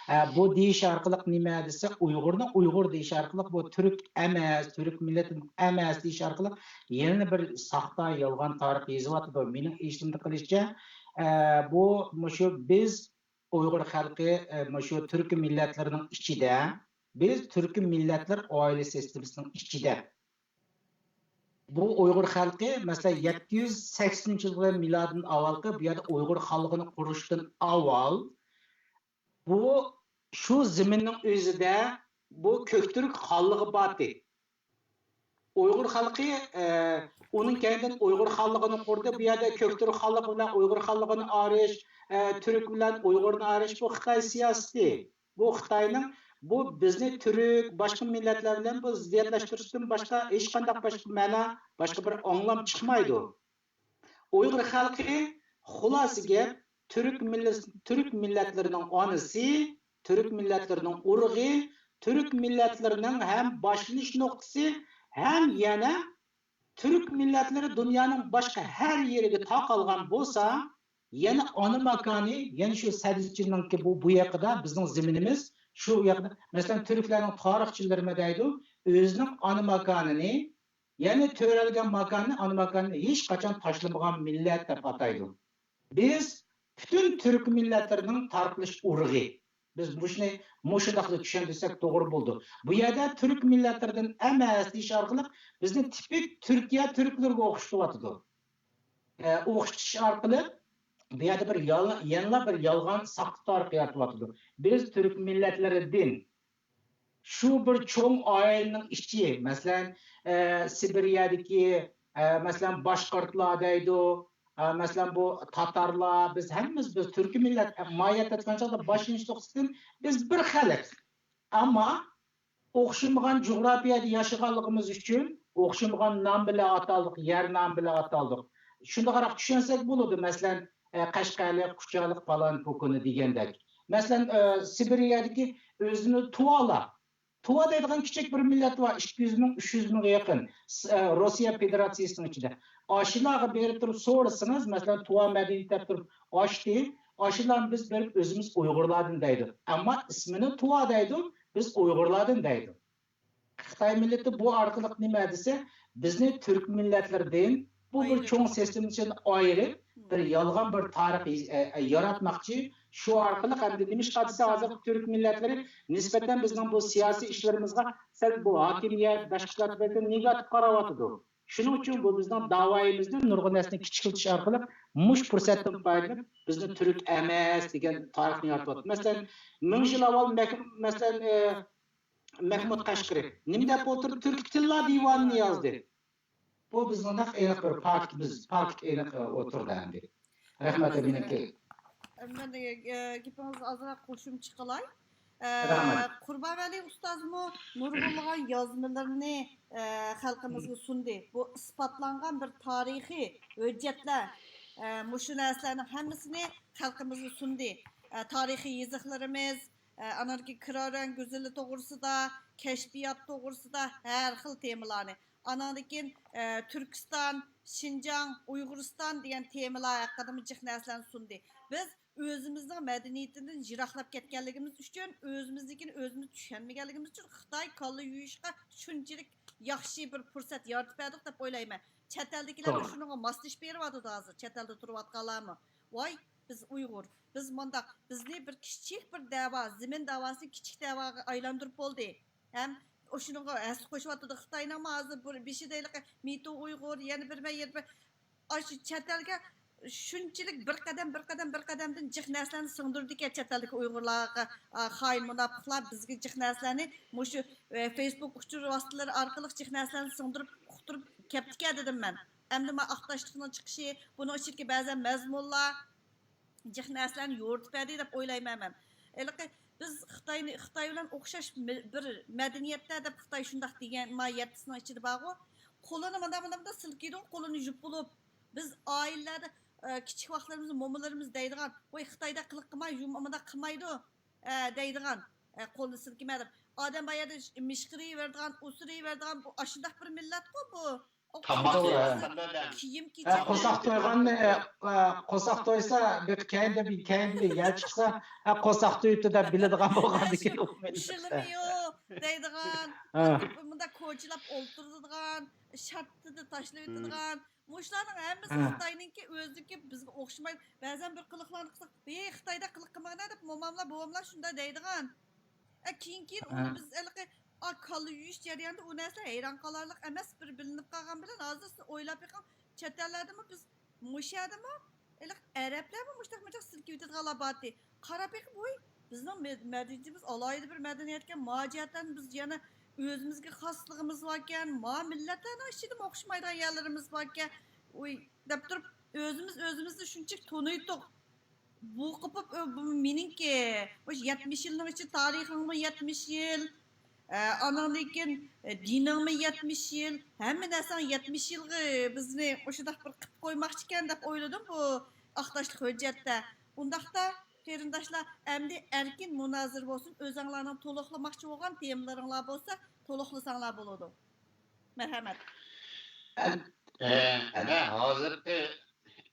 ئە، بۇ دېيىش ئارقىلىق نېمە دېسە، ئۇيغۇرنى ئۇيغۇر دېيىش ئارقىلىق بۇ تۈرك ئەمەس، تۈرك مىللىتىنىڭ ئەمەس دېيىش ئارقىلىق يەنىلا بىر ساختا، يالغان تارىخ يېزىۋاتىدۇ. مېنىڭ ئېسىمدە قېلىشىچە، ئە، بۇ مۇشۇ بىز ئۇيغۇر خەلقى، ئە، مۇشۇ تۈركىي مىللەتلەرنىڭ ئىچىدە، بىز تۈركىي مىللەتلەر ئائىلە سىستېمىسىنىڭ ئىچىدە. بۇ ئۇيغۇر خەلقى، مەسىلەن، يەتتە يۈز سەكسىنىنچى يىلغا مىلادىدىن ئاۋۋالقى بۇ يەردە ئۇيغۇر خانلىقىنى قۇرۇشتىن ئاۋۋال، بۇ شۇ زېمىننىڭ ئۆزىدە بۇ كۆكتۈرك خانلىقى بار ئىدى. ئۇيغۇر خەلقى، ئە، ئۇنىڭ كەينىدىن ئۇيغۇر خانلىقىنى قۇردى. بۇ يەردە كۆكتۈرك خانلىقى بىلەن ئۇيغۇر خانلىقىنى ئايرىش، ئە، تۈرك بىلەن ئۇيغۇرنى ئايرىش، بۇ خىتاي سىياسىتى. بۇ خىتاينىڭ بۇ بىزنى تۈرك، باشقا مىللەتلەر بىلەن بۇ زىددىيەتلەشتۈرۈشتىن باشقا ھېچقانداق باشقا مەنە، باشقا بىر ئاڭلام چىقمايدۇ. ئۇيغۇر خەلقى، خۇلاسە گەپ، تۈرك مىللەت، تۈرك مىللەتلىرىنىڭ ئانىسى، تۈرك مىللەتلىرىنىڭ ئۇرۇغى، تۈرك مىللەتلىرىنىڭ ھەم باشلىنىش نۇقتىسى، ھەم يەنە تۈرك مىللەتلىرى دۇنيانىڭ باشقا ھەر يېرىگە تارقالغان بولسا، يەنە ئانا ماكانى، يەنە شۇ سەددىچىننىڭكى بۇ، بۇ يېقىدا بىزنىڭ زېمىنىمىز شۇ يېقىدا. مەسىلەن، تۈركلەرنىڭ تارىخچىلىرىمۇ دەيدۇ، ئۆزىنىڭ ئانا ماكانىنى، يەنى تۆرەلگەن ماكاننى، ئانا ماكاننى ھېچقاچان تاشلىمىغان مىللەت دەپ ئاتايدۇ. بىز پۈتۈن تۈرك مىللەتلىرىنىڭ تارقىلىش ئۇرۇقى. بىز مۇشۇنى مۇشۇنداقلا چۈشەندۈرسەك توغرا بولىدۇ. بۇ يەردە تۈرك مىللەتلىرىدىن ئەمەس دېيىش ئارقىلىق بىزنى تىپىك تۈركىيە تۈركلىرىگە ئوخشىتىۋاتىدۇ. ئە، ئوخشىتىش ئارقىلىق بۇ يەردە بىر يال-، يەنىلا بىر يالغان ساختا تارىخ يارىتىۋاتىدۇ. بىز تۈرك مىللەتلىرىدىن شۇ بىر چوڭ ئائىلىنىڭ ئىچى، مەسىلەن، ئە، سىبىرىيەدىكى، ئە، مەسىلەن، باشقۇرتلار دەيدۇ، ئە، مەسىلەن، بۇ تاتارلار، بىز ھەممىمىز بىز تۈركىي مىللەت، ئە، ماھىيەتتە ئېيتقان چاغدا باشلىنىش نۇقتىسىدىن بىز بىر خەلق. ئەمما ئوخشىمىغان جۇغراپىيەدە ياشىغانلىقىمىز ئۈچۈن ئوخشىمىغان نام بىلەن ئاتالدۇق، يەر نامى بىلەن ئاتالدۇق. شۇنداقراق چۈشەنسەك بولىدۇ، مەسىلەن، ئە، قەشقەرلىك، كۇچالىق، پالان، پوكۇنى دېگەندەك. مەسىلەن، ئە، سىبىرىيەدىكى ئۆزىنى تۇۋالار. تۇۋا دەيدىغان كىچىك بىر مىللەت بار، ئىككى يۈز مىڭ، ئۈچ يۈز مىڭغا يېقىن، س-، ئە، روسىيە فېدېراتسىيىسىنىڭ ئىچىدە. ئاشۇلارغا بېرىپ تۇرۇپ سورىسىڭىز، مەسىلەن، تۇۋا مەدەنىيىتى دەپ تۇرۇپ ئاچتى، ئاشۇلارنى بىز بېرىپ ئۆزىمىز ئۇيغۇرلاردىن دەيدۇ. ئەمما ئىسمىنى تۇۋا دەيدۇ، بىز ئۇيغۇرلاردىن دەيدۇ. خىتاي مىللىتى بۇ ئارقىلىق نېمە دېسە، بىزنى تۈرك مىللەتلىرىدىن بۇ بىر ئايرىپ. چوڭ سىستېمىدىن ئايرىپ، بىر يالغان بىر تارىخ ئە، ئە، ياراتماقچى. شۇ ئارقىلىق ئەمدى نېمىشقا دېسە، ھازىرقى تۈرك مىللەتلىرى نىسبەتەن بىزنىڭ بۇ سىياسىي ئىشلىرىمىزغا سەل بۇ ھاكىمىيەت، باشقا زات بىلەن نېگاتىپ قاراۋاتىدۇ. شۇنىڭ ئۈچۈن بۇ بىزنىڭ داۋايىمىزنى نۇرغۇن نەرسىنى كىچىكلىتىش ئارقىلىق مۇشۇ پۇرسەتتىن پايدىلىنىپ، بىزنى تۈرك ئەمەس دېگەن تارىخنى يارىتىۋاتىدۇ. مەسىلەن، مىڭ يىل ئاۋۋال مەك-، مەسىلەن، ئە، مەھمۇد قەشقىرى نېمە دەپ ئولتۇرۇپ، تۈركىي تىللار دىۋانىنى يازدى. بۇ بىزنىڭ نەق ئېنىق بىر پاكىتىمىز، پاكىت ئېنىق ئولتۇرىدۇ ئەمدى. رەھمەت، مېنىڭكى. مەن، ئە، گېپىڭىزگە ئازراق قوشۇمچە قىلاي. ئە، رەھمەت. قۇربانۋەلى ئۇستازمۇ نۇرغۇنلىغان يازمىلىرىنى، ئە، خەلقىمىزگە سۇندى. بۇ ئىسپاتلانغان بىر تارىخىي ھۆججەتلەر. ئە، مۇشۇ نەرسىلەرنىڭ ھەممىسىنى خەلقىمىزگە سۇندى. ئە، تارىخىي يېزىقلىرىمىز، ئە، ئانىڭدىن كېيىن كرارەن گۈزىلى توغرىسىدا، كەشپىيات توغرىسىدا ھەر خىل تېمىلارنى. ئانىڭدىن كېيىن، ئە، تۈركىستان، شىنجاڭ، ئۇيغۇرىستان دېگەن تېمىلار ھەققىدىمۇ جىق نەرسىلەرنى سۇندى. بىز ئۆزىمىزنىڭ مەدەنىيىتىدىن يىراقلاپ كەتكەنلىكىمىز ئۈچۈن، ئۆزىمىزنىڭكىنى ئۆزىمىز چۈشەنمىگەنلىكىمىز ئۈچۈن خىتاي كاللا يۇيۇشقا شۇنچىلىك ياخشى بىر پۇرسەت يارىتىپ بەردۇق دەپ ئويلايمەن. چەت ئەلدىكىلەر توغرا. شۇنىڭغا ماسلىشىپ بېرىۋاتىدۇ ھازىر، چەت ئەلدە تۇرۇۋاتقانلارمۇ. ۋاي، بىز ئۇيغۇر، بىز مانداق، بىزنى بىر كىچىك بىر دەۋا، زېمىن دەۋاسىنى كىچىك دەۋاغا ئايلاندۇرۇپ بولدى. ھەم ئاشۇنىڭغا ھەسسە قوشۇۋاتىدۇ. خىتاينىڭمۇ ھازىر بىر بېشىدا ھېلىقى مىتۇ ئۇيغۇر، يەنە بىر مەن، يەنە بىر، ئاشۇ چەت ئەلگە شۇنچىلىك بىر قەدەم، بىر قەدەم، بىر قەدەمدىن جىق نەرسىلەرنى سىڭدۈرىدىكەن چەت ئەلدىكى ئۇيغۇرلارغا، ئا، خائىن مۇناپىقلار بىزگە جىق نەرسىلەرنى مۇشۇ، ئە، فېيسبۇك ئۇچۇر ۋاسىتىلىرى ئارقىلىق جىق نەرسىلەرنى سىڭدۈرۈپ ئۇقتۇرۇپ كەپتىكەن دېدىم مەن. ئەمدى مانا ئاقتاشلىقنىڭ چىقىشى، بۇنىڭ ئىچىدىكى بەزەن مەزمۇنلار، جىق نەرسىلەرنى يورۇتۇپ بەردى دەپ ئويلايمەن مەن. ھېلىقى بىز خىتاينى، خىتاي بىلەن ئوخشاش مىل-، بىر مەدەنىيەتتە دەپ خىتاي شۇنداق دېگەن، ما يەتتىسىنىڭ ئىچىدە بارغۇ. قولىنى مۇنداق، مۇنداق، مۇنداق سىلكىيدىغۇ، قولىنى يۇپۇلۇپ. بىز ئائىلىلەردە، ئە، كىچىك ۋاقىتلىرىمىزدا مومىلىرىمىز دەيدىغان، ۋاي، خىتايدەك قىلىق قىلماي، يۇم-، مۇنداق قىلمايدۇ، ئە، دەيدىغان، ئە، قولىنى سىلكىمە دەپ. ئادەم بۇ يەردە مىشقىرىۋېرىدىغان، ئۇسسىرىۋېرىدىغان، بۇ ئاشۇنداق بىر مىللەتقۇ بۇ. تاماق توغرا. يەيدىغان. كىيىم ھە، كېچەك. قورساق تويغاننى، ھە، قورساق تويسا، بىر كەينىدە، بىر كەينىدە يەر چىقسا، ھە، قورساق تويۇپتۇ دەپ بىلىدىغان بولغاندىكىن، ئۇ مېنى شىلىمى يوق دەيدىغان، ھە. مۇنداق كوچىلاپ ئولتۇرىدىغان، شارتىدە تاشلىۋېتىدىغان، مۇشۇلارنىڭ ھەممىسى ھە. خىتاينىڭكى ئۆزىدىكى بىزگە ئوخشىمايدۇ. بەزەن بىر قىلىقلارنى قىلساق، ھېي، خىتايدەك قىلىق قىلماڭلار دەپ موماملار، بوۋاملار شۇنداق دەيدىغان. ئە، كېيىن، كېيىن ئۇنى ھە. بىز ھېلىقى، ئا، كاللا يۇيۇش جەريانىدا ئۇ نەرسىلەر ھەيران قالارلىق ئەمەس، بىر بىلىنىپ قالغان بىلەن، ھازىر سىز ئويلاپ بېقىڭ، چەت ئەللەردىمۇ بىز، مۇشۇ يەردىمۇ، ھېلىقى ئەرەبلەرمۇ مۇشۇنداق، مۇشۇنداق سىلكىۋېتىدىغانلار بارتى. قاراپ بېقىپ، ۋوي، بىزنىڭ مەد-، مەدەنىيىتىمىز ئالاھىدە بىر مەدەنىيەتكەن، ما جەھەتتىن بىز يەنە ئۆزىمىزگە خاسلىقىمىز باركەن، ما مىللەتلەرنىڭ ئىچىدىمۇ ئوخشىمايدىغان يەرلىرىمىز باركەن، ۋوي، دەپ تۇرۇپ، ئۆزىمىز ئۆزىمىزنى شۇنچىلىك تونۇيتتۇق. بۇ قوپۇپ، ئۆ، بۇ مېنىڭكى. مۇشۇ يەتمىش يىلنىڭ ئىچىدە تارىخىڭمۇ يەتمىش يىل، ئە، ئاناندىن كېيىن، ئە، دىنىڭمۇ يەتمىش يىل، ھەممە نەرسەڭ يەتمىش يىلغا بىزنى مۇشۇنداق بىر قىلىپ قويماقچىكەن دەپ ئويلىدىم بۇ ئاق تاشلىق ھۆججەتتە. ئۇنداقتا، قېرىنداشلار، ئەمدى ئەركىن مۇنازىرە بولسۇن، ئۆزەڭلارنىڭ تولۇقلىماقچى بولغان تېمىلىرىڭلار بولسا، تولۇقلىساڭلار بولىدۇ. مەرھەمەت. ئە، مەن ھازىرقى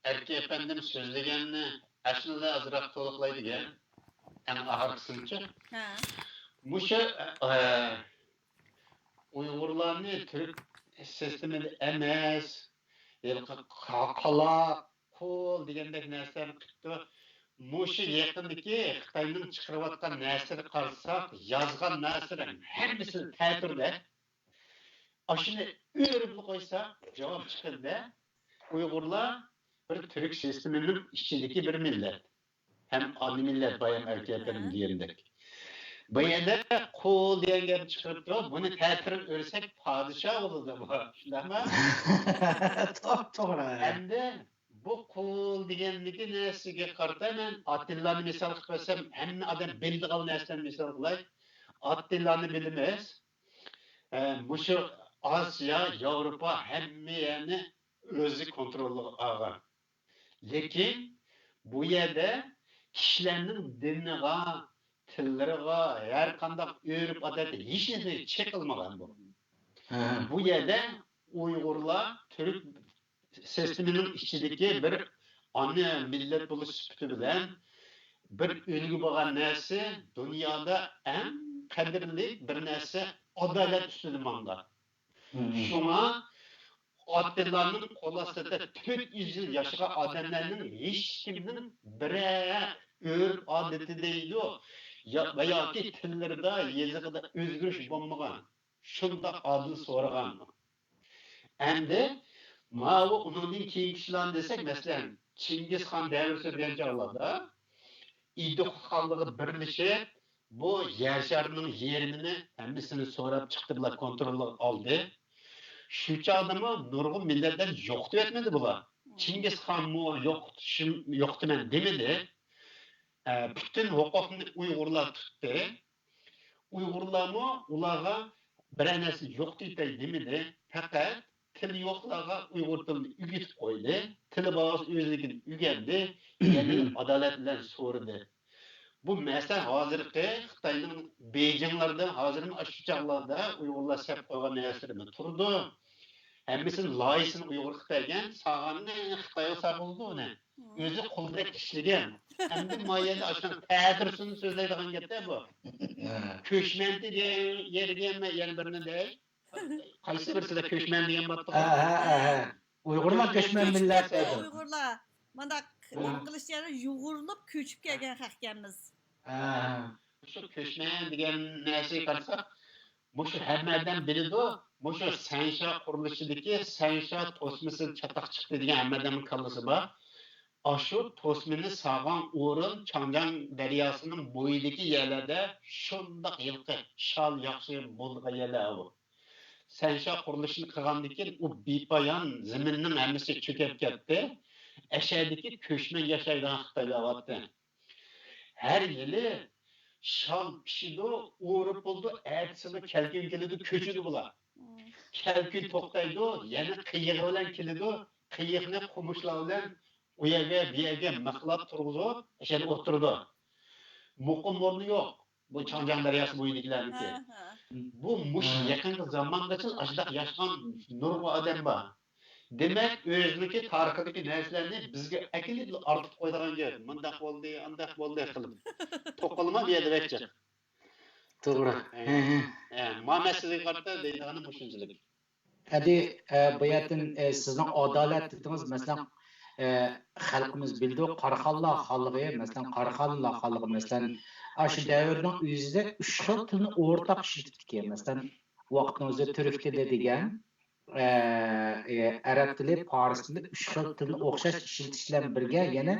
ئەركە ئەپەندىم سۆزلىگەننى ئەسلىدە ئازراق تولۇقلاي دېگەن. ئەڭ ئاخىرقىسىنىچۇ. ھە. مۇشۇ، ئە، ئۇيغۇرلارنى تۈرك سىستېمىدا ئەمەس، ھېلىقى قا-، قالاق، قۇل دېگەندەك نەرسىلەرنى قىپتۇ. مۇشۇ يېقىندىكى خىتاينىڭ چىقىرىۋاتقان نەرسىلىرىگە قارىساق، يازغان نەرسىلىرىنىڭ ھەممىسى تەتۈردە. ئاشۇنى ئۆرۈپلا قويسا، جاۋاب چىقىدۇ. ئۇيغۇرلار بىر تۈرك سىستېمىنىڭ ئىچىدىكى بىر مىللەت. ھەم ئانا مىللەت، بايام ئەركەكلىرىم دېگەندەك. بۇ يەردە قۇل دېگەن گەپنى چىقىرىپتۇ. بۇنى تەتۈر ئۆرسەك پادىشاھ بولىدۇ بۇ. شۇنداقمۇ؟ توپتوغرا. ئەمدى بۇ قۇل دېگەندىكى نەرسىگە قارىتا مەن ئاتتىلانى مىسال قىلىپ بەرسەم، ھەممە ئادەم بىلىدىغان نەرسىلەرنى مىسال قىلاي. ئاتتىلانى بىلىمىز. ئە، مۇشۇ ئاسىيا، ياۋروپا ھەممە يەرنى ئۆزى كونترولغا ئالغان. لېكىن بۇ يەردە كىشىلەرنىڭ دىنىغا، تىللىرىغا، ھەر قانداق ئۆرپ-ئادەتكە ھېچ نەرسە چېقىلمىغان بۇ. ھە. بۇ يەردە ئۇيغۇرلار تۈرك سىستېمىنىڭ ئىچىدىكى بىر ئانا مىللەت بولۇش سۈپىتى بىلەن بىر ئۈلگە بولغان نەرسە، دۇنيادا ئەڭ قەدىرلىك بىر نەرسە ئادالەت ئۈستىدە ماڭغان. مم. شۇڭا ئاتتىلانىڭ قول ئاستىدا تۆت يۈز يىل ياشىغان ئادەملەرنىڭ ھېچكىمنىڭ بىرەر ئۆرپ-ئادىتى دەيدۇ، يا-، ۋە ياكى تىللىرىدا، يېزىقىدا ئۆزگىرىش بولمىغان. شۇنداق ئادىل سورىغان. ئەمدى ماۋۇ ئۇنىڭدىن كېيىنكى ئىشلارنى دېسەك، مەسىلەن، چىڭگىزخان دەۋر سۈرگەن چاغلاردا ئىدىقۇت خانلىقى بىرلىشىپ، بۇ يەر شارىنىڭ يېرىمىنى ھەممىسىنى سوراپ چىقتى، بۇلار كونترولغا ئالدى. شۇ چاغدىمۇ نۇرغۇن مىللەتلەرنى يوقىتىۋەتمىدى بۇلار. چىڭگىزخانمۇ يوقىتىشىم-، يوقىتىمەن دېمىدى. ئە، پۈتۈن ھوقۇقنى ئۇيغۇرلار تۇتتى. ئۇيغۇرلارمۇ ئۇلارغا بىرەر نەرسە يوق دېيىپ دېمىدى. پەقەت تىلى يوقلارغا ئۇيغۇر تىلىنى ئۆگىتىپ قويدى. تىلى بار بولسا ئۆزىنىڭكىنى ئۆگەندى. يەنى ئادالەت بىلەن سورىدى. بۇ مەسىلە ھازىرقى خىتاينىڭ بېيجىڭلاردا ھازىرمۇ ئاشۇ چاغلاردا ئۇيغۇرلار سەپ قويغان نەرسىلىرىمۇ تۇرىدۇ. ھەممىسىنى لايىھىسىنى ئۇيغۇرغا بەرگەن، سالغاننى خىتايغا سالغۇزىدۇ ئۇنى. مم. ئۆزى قۇلدەك ئىشلىگەن. ئەمدى ما يەردە ئاشۇنىڭ تەتۈرىسىنى سۆزلەيدىغان گەپتە بۇ. ھە. كۆچمەن دېگەن يەرگە مەن يەنە بىرنى دەي. قايسى بىرسىدە كۆچمەن دېگەن بارتتى؟ ھە، ھە، ھە، ھە. ئۇيغۇرلار كۆچمەن مىللەت دەيدۇ. ئۇيغۇرلار مانداق ھە. نېمە قىلىش يەرى يۇغۇرۇلۇپ كۆچۈپ كەلگەن خەقكەنمىز. ھە، ھە. شۇ كۆچمەن دېگەن نەرسىگە قارىساق، مۇشۇ ھەممە ئادەم بىلىدۇ، مۇشۇ سەنشيا قۇرۇلۇشىدىكى سەنشيا توسمىسى چاتاق چىقتى دېگەن ھەممە ئادەمنىڭ كاللىسى بار. ئاشۇ توسمىنى سالغان ئورۇن چاڭجياڭ دەرياسىنىڭ بويىدىكى يەرلەردە شۇنداق ھېلىقى شال ياخشى بولىدىغان يەرلەر ئۇ. سەنشيا قۇرۇلۇشىنى قىلغاندىن كېيىن ئۇ بىپايان زېمىننىڭ ھەممىسى چۆكۈپ كەتتى. ئەشەدىكى كۆچمەن ياشايدىغان خىتايلار بارتتى. ھەر يىلى شال پىشىدۇ، ئورۇپ بولىدۇ، ئەتىسىلا كەلكۈن كېلىدۇ، كۆچىدۇ بۇلار. مم. كەلكۈن توختايدۇ، يەنە قېيىقى بىلەن كېلىدۇ، قېيىقنى قومۇچلار بىلەن ئۇ يەرگە، بۇ يەرگە مىخلاپ تۇرغۇزۇپ، ئەشەدە ئولتۇرىدۇ. مۇقىم ئورنى يوق. بۇ چاڭجياڭ دەرياسى بويىدىكىلەرنىڭكى. ھە، ھە. بۇ مۇشۇ يېقىنقى زامانغىچە ئاشۇنداق ياشىغان نۇرغۇن ئادەم بار. دېمەك، ئۆزىنىڭكى تارىخىدىكى نەرسىلەرنى بىزگە ئەكېلىپ ئارتىپ قويىدىغان گەپ. مۇنداق بولدى، ئانداق بولدى قىلىپ. توقۇلما بۇ يەردە بەك جىق. توغرا. ئە، ئە، ما مەسىلىگە قارىتا دەيدىغىنىم مۇشۇنچىلىك. ئەدى، ئە، بۇ يەردىن، ئە، سىزنىڭ ئادالەت دېدىڭىز، مەسىلەن، ئە، خەلقىمىز بىلىدۇ، قاراخانلار خانلىقى، مەسىلەن، قاراخانلار خانلىقى، مەسىلەن، ئاشۇ دەۋرنىڭ ئۆزىدە ئۈچ خىل تىلنى ئورتاق ئىشلىتىپتىكەن. مەسىلەن، ۋاقتىنىڭ ئۆزىدە تۈرك تىلى دېگەن، ئە، ئە، ئەرەب تىلى، پارس تىلى، ئۈچ خىل تىلنى ئوخشاش ئىشلىتىش بىلەن بىرگە، يەنە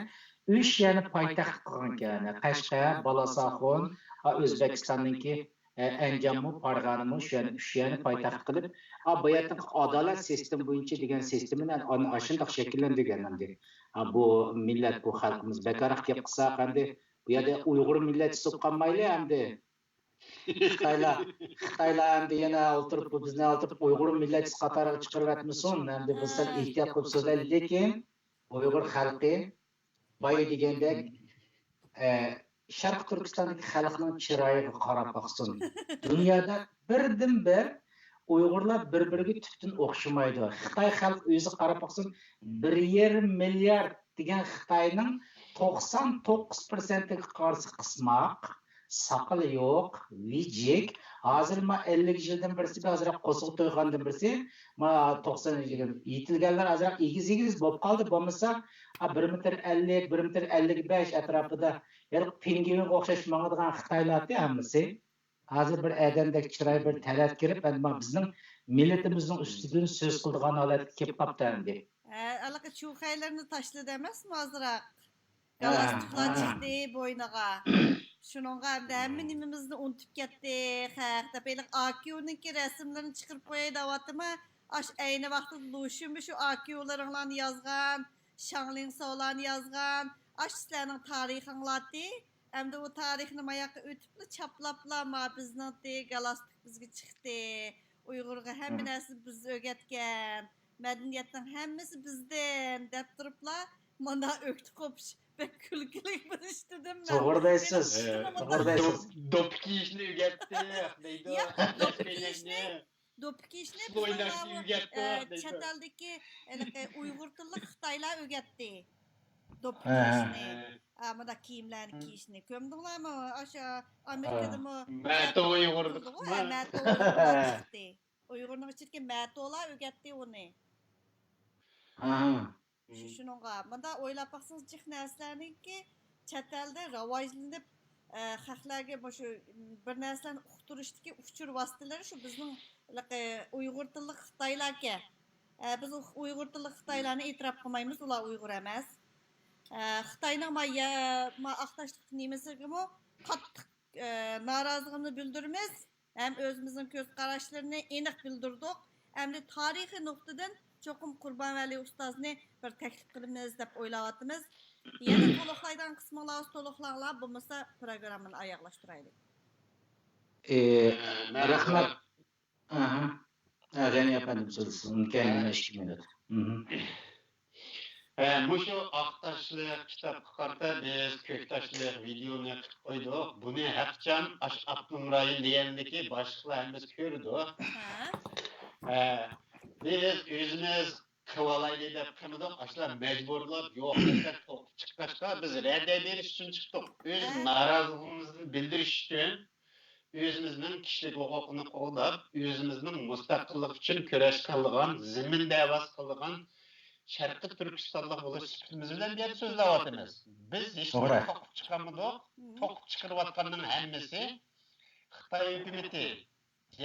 ئۈچ يەرنى پايتەخت قىلغانكەن. قەشقەر، بالاساخۇن، ئا، ئۆزبېكىستاننىڭكى، ئە، ئەنجانمۇ، پارغانىمۇ، شۇ يەرنى، ئۈچ يەرنى پايتەخت قىلىپ، ئا، بۇ يەردىكى ئادالەت سىستېما بويىچە دېگەن سىستېمىنى ئەن-، ئاشۇنداق شەكىللەندۈرگەن ئەمدى. ئا، بۇ مىللەت، بۇ خەلقىمىز بەكراق گەپ قىلساق ئەمدى، بۇ يەردە ئۇيغۇر مىللەتچىسى بولۇپ قالمايلى ئەمدى. خىتايلار، خىتايلار ئەمدى يەنە ئولتۇرۇپ، بۇ بىزنى ئولتۇرۇپ ئۇيغۇر مىللەتچىسى قاتارىغا چىقىرىۋەتمىسۇن. ئەمدى بىز سەل ئېھتىيات قىلىپ سۆزلەيلى. لېكىن ئۇيغۇر خەلقى بايا دېگەندەك، ئە، شەرقىي تۈركىستاندىكى خەلقنىڭ چىرايىغا قاراپ باقسۇن. دۇنيادا بىردىنبىر ئۇيغۇرلار بىر-بىرىگە تۈپتىن ئوخشىمايدۇ. خىتاي خەلقى ئۆزى قاراپ باقسۇن، بىر يېرىم مىليارد دېگەن خىتاينىڭ توقسان توققۇز پىرسەنتىگە قارىسا قىسماق، ساقىلى يوق، ۋىجىك. ھازىر ما ئەللىك يىلدىن بىرسى، ئازراق قورسىقى تويغاندىن بىرسى، ما توقسان يىل يېتىلگەنلەر ئازراق ئېگىز-ئېگىز بولۇپ قالدى. بولمىسا، ئا، بىر مېتىر ئەللىك، بىر مېتىر ئەللىك بەش ئەتراپىدا ھېلىقى پىڭگۋىنغا ئوخشاش ماڭىدىغان خىتايلار ھەممىسى. ھازىر بىر ئادەمدەك چىراي بىر تەلەت كىرىپ، ئەمما بىزنىڭ مىللىتىمىزنىڭ ئۈستىدىن سۆز قىلىدىغان ھالەتكە كېلىپ قاپتۇ ئەمدى. ھە، ھېلىقى چۇخەيلىرىنى تاشلىدى ئەمەسمۇ ئازراق؟ ھە، گالستۇكلار ھە. چىقتى بوينىغا. شۇنىڭغا ئەمدى ھەممە نېمىمىزنى ئۇنتۇپ كەتتى، خەق دەپ ھېلىقى ئاكيۇنىڭكى رەسىملىرىنى چىقىرىپ قوياي دەۋاتىمەن. ئاش ئەينى ۋاقىتتا لۇشۈنمۇ شۇ ئاكيۇلىرىڭلارنى يازغان، شاڭلىڭساۋلارنى يازغان، ئاش سىلەرنىڭ تارىخىڭلاتى. ئەمدى ئۇ تارىخنى ماياققا ئۆتۈپلا، چاپلاپلا، ما بىزنىڭتى، گالاستۇك بىزگە چىقتى. ئۇيغۇرغا ھەممە نەرسىنى بىز ئۆگەتكەن، مەدەنىيەتنىڭ ھەممىسى بىزدىن دەپ تۇرۇپلا، مانا ئۆكتە قوپۇش بەك كۈلكىلىك بىر ئىش دېدىم مەن. توغرا دەيسىز، مېنىڭ توغرا دەيسىز. دوپپا كىيىشنى ئۆگەتتى، دەيدۇ. ياق، دوپپا كىيىشنى، دوپپا كىيىشنى ئۇسسۇل ئويناشنى ئۆگەتتى، ئە، دەيدۇ. چەت ئەلدىكى، ھېلىقى ئۇيغۇر تىللىق خىتايلار ئۆگەتتى. دوپپا ھە، ھە. كىيىشنى، ئا، مۇنداق كىيىملەرنى كىيىشنى. كۆردۈڭلارمۇ؟ ئاشۇ ئامېرىكىدىمۇ مەتو ئۇيغۇر قىلدىغۇ، ھە، مەتو ئۇيغۇرلار چىقتى. ئۇيغۇرنىڭ ئىچىدىكى مەتولار ئۆگەتتى ئۇنى. ھە. شۇ-، شۇنىڭغا مۇنداق ئويلاپ باقسىڭىز، جىق نەرسىلەرنىڭكى چەت ئەلدە راۋاجلىنىپ، ئە، خەقلەرگە مۇشۇ بىر نەرسىلەرنى ئۇقتۇرۇشتىكى ئۇچۇر ۋاسىتىلىرى شۇ بىزنىڭ ھېلىقى ئۇيغۇر تىللىق خىتايلاركەن. ئە، بىز ئۇ ئۇيغۇر تىللىق خىتايلارنى ئېتىراپ قىلمايمىز، ئۇلار ئۇيغۇر ئەمەس. ئە، خىتاينىڭ ما يە-، ما ئاقتاشلىق نېمىسىگىمۇ قاتتىق، ئە، نارازىلىقىمىزنى بىلدۈرىمىز. ھەم ئۆزىمىزنىڭ كۆز قاراشلىرىنى ئېنىق بىلدۈردۇق، ئەمدى تارىخىي نۇقتىدىن چوقۇم قۇربانۋەلى ئۇستازنى بىر تەكلىپ قىلىمىز دەپ ئويلاۋاتىمىز. يەنە تولۇقلايدىغان قىسمىڭلار بولسا تولۇقلاڭلار، بولمىسا پروگراممىنى ئاياغلاشتۇرايلى. ئى، رەھمەت. ئەھە. ئە، غەنى ئەپەندىم سۆزلىسۇن، كەينىدىن ئىككى مىنۇت. مھم. ھە، مۇشۇ ئاق تاشلىق كىتابقا قارىتا بىز كۆك تاشلىق ۋىدېئونى قىلىپ قويدۇق. بۇنى ھەقىچان ئاشۇ ئاپتونوم رايون دېگەندىكى باشلىقلار ھەممىسى كۆرىدۇ. ھە. ھە، بىز ئۆزىمىز قىلىۋالايلى دەپ قىلمىدۇق. ئاشۇلار مەجبۇرلاپ، يوق دېسە توقۇپ چىققاچقا، بىز رەددىيە بېرىش ئۈچۈن چىقتۇق. ئۆز ھە. نارازىلىقىمىزنى بىلدۈرۈش ئۈچۈن. ئۆزىمىزنىڭ كىشىلىك ھوقۇقىنى قوغداپ، ئۆزىمىزنىڭ مۇستەقىللىق ئۈچۈن كۈرەش قىلىدىغان، زېمىن دەۋاسى قىلىدىغان شەرقىي تۈركىستانلىق بولۇش سۈپىتىمىز بىلەن بۇ يەردە سۆزلەۋاتىمىز. بىز ھېچنېمە توغرا. توقۇپ چىقارمىدۇق. مم. توقۇپ چىقىرىۋاتقاننىڭ ھەممىسى خىتاي ھۆكۈمىتى،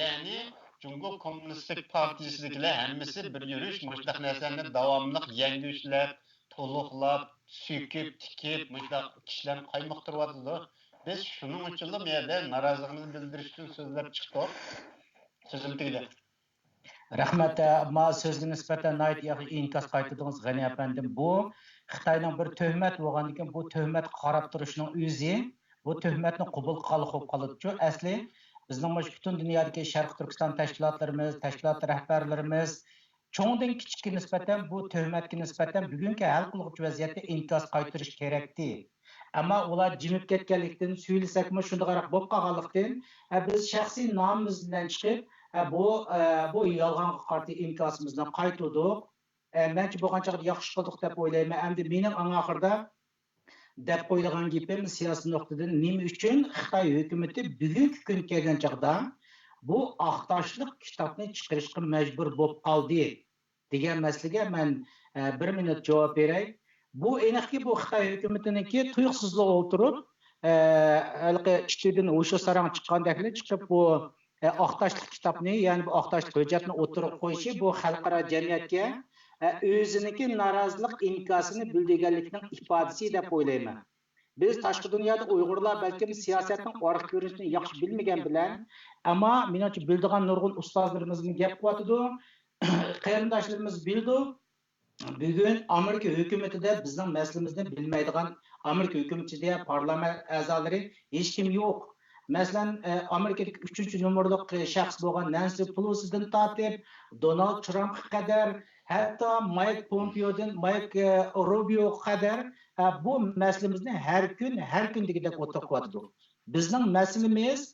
يەنى جۇڭگو كوممۇنىستىك پارتىيىسىدىكىلەر ھەممىسى بىر يۈرۈش مۇشۇنداق نەرسىلەرنى داۋاملىق يەڭگۈشلەپ، تولۇقلاپ، سۆكۈپ، تىكىپ، مۇشۇنداق كىشىلەرنى قايمۇقتۇرۇۋاتىدۇ. بىز شۇنىڭ ئۈچۈنلا بۇ يەردە نارازىلىقىمىزنى بىلدۈرۈش ئۈچۈن سۆزلەپ چىقتۇق. سۆزۈم تۈگىدى. رەھمەت، ئە، ما سۆزگە نىسبەتەن ناھايىتى ياخشى ئىنكاس قايتۇردىڭىز، غەنى ئەپەندىم. بۇ خىتاينىڭ بىر تۆھمەت بولغاندىن كېيىن، بۇ تۆھمەتكە قاراپ تۇرۇشنىڭ ئۆزى، بۇ تۆھمەتنى قوبۇل قىلغانلىق بولۇپ قالىدۇچۇ. ئەسلى بىزنىڭ مۇشۇ پۈتۈن دۇنيادىكى شەرقىي تۈركىستان تەشكىلاتلىرىمىز، تەشكىلات رەھبەرلىرىمىز، چوڭدىن كىچىككە نىسبەتەن بۇ تۆھمەتكە نىسبەتەن بۈگۈنكى ھەل قىلغۇچ ۋەزىيەتتە ئىنكاس قايتۇرۇش كېرەكتى. ئەمما ئۇلار جىمىپ كەتكەنلىكتىن، سۈيلىسەكمۇ شۇنداقراق بولۇپ قالغانلىقتىن، ئە، بىز شەخسىي نامىمىز بىلەن چىقىپ، ئە، بۇ، ئە، بۇ يالغانغا قارىتا ئىنكاسىمىزنى قايتۇردۇق. ئە، مەنچە بولغان چاغدا ياخشى قىلدۇق دەپ ئويلايمەن. ئەمدى مېنىڭ ئەڭ ئاخىرىدا دەپ قويىدىغان گېپىم، سىياسىي نۇقتىدىن نېمە ئۈچۈن خىتاي ھۆكۈمىتى بۈگۈنكى كۈنگە كەلگەن چاغدا بۇ ئاق تاشلىق كىتابنى چىقىرىشقا مەجبۇر بولۇپ قالدى دېگەن مەسىلىگە مەن، ئە، بىر مىنۇت جاۋاب بېرەي. بۇ ئېنىقكى، بۇ خىتاي ھۆكۈمىتىنىڭكى تۇيۇقسىزلا ئولتۇرۇپ، ئە، ھېلىقى ئىچىدىن ھوشى ساراڭ چىققاندەكلا چىقىپ، بۇ ئاق تاشلىق كىتابنى، يەنى بۇ ئاق تاشلىق ھۆججەتنى ئوتتۇرىغا قويۇشى، بۇ خەلقئارا جەمئىيەتكە، ئە، ئۆزىنىڭكى نارازىلىق ئىنكاسىنى بىلدۈرگەنلىكىنىڭ ئىپادىسى دەپ ئويلايمەن. بىز تاشقى دۇنيادا ئۇيغۇرلار بەلكىم سىياسەتنىڭ ئارقا كۆرۈنۈشىنى ياخشى بىلمىگەن بىلەن، ئەمما مېنىڭچە بىلىدىغان نۇرغۇن ئۇستازلىرىمىزمۇ گەپ قىلىۋاتىدۇ، قېرىنداشلىرىمىز بىلىدۇ. بۈگۈن ئامېرىكا ھۆكۈمىتىدە بىزنىڭ مەسىلىمىزنى بىلمەيدىغان، ئامېرىكا ھۆكۈمىتى ئىچىدە پارلامېنت ئەزالىرى ھېچكىم يوق. مەسىلەن، ئە، ئامېرىكىدىكى ئۈچىنچى نومۇرلۇق، ئە، شەخس بولغان نەنسى پېلوسىدىن تارتىپ، دونالد ترامپقا قەدەر، ھەتتا مايك پومپېئودىن مايك، ئە، روبىيوغا قەدەر، ئە، بۇ مەسىلىمىزنى ھەر كۈن، ھەر كۈن دېگۈدەك ئوتتۇرىغا قويۇۋاتىدۇ. بىزنىڭ مەسىلىمىز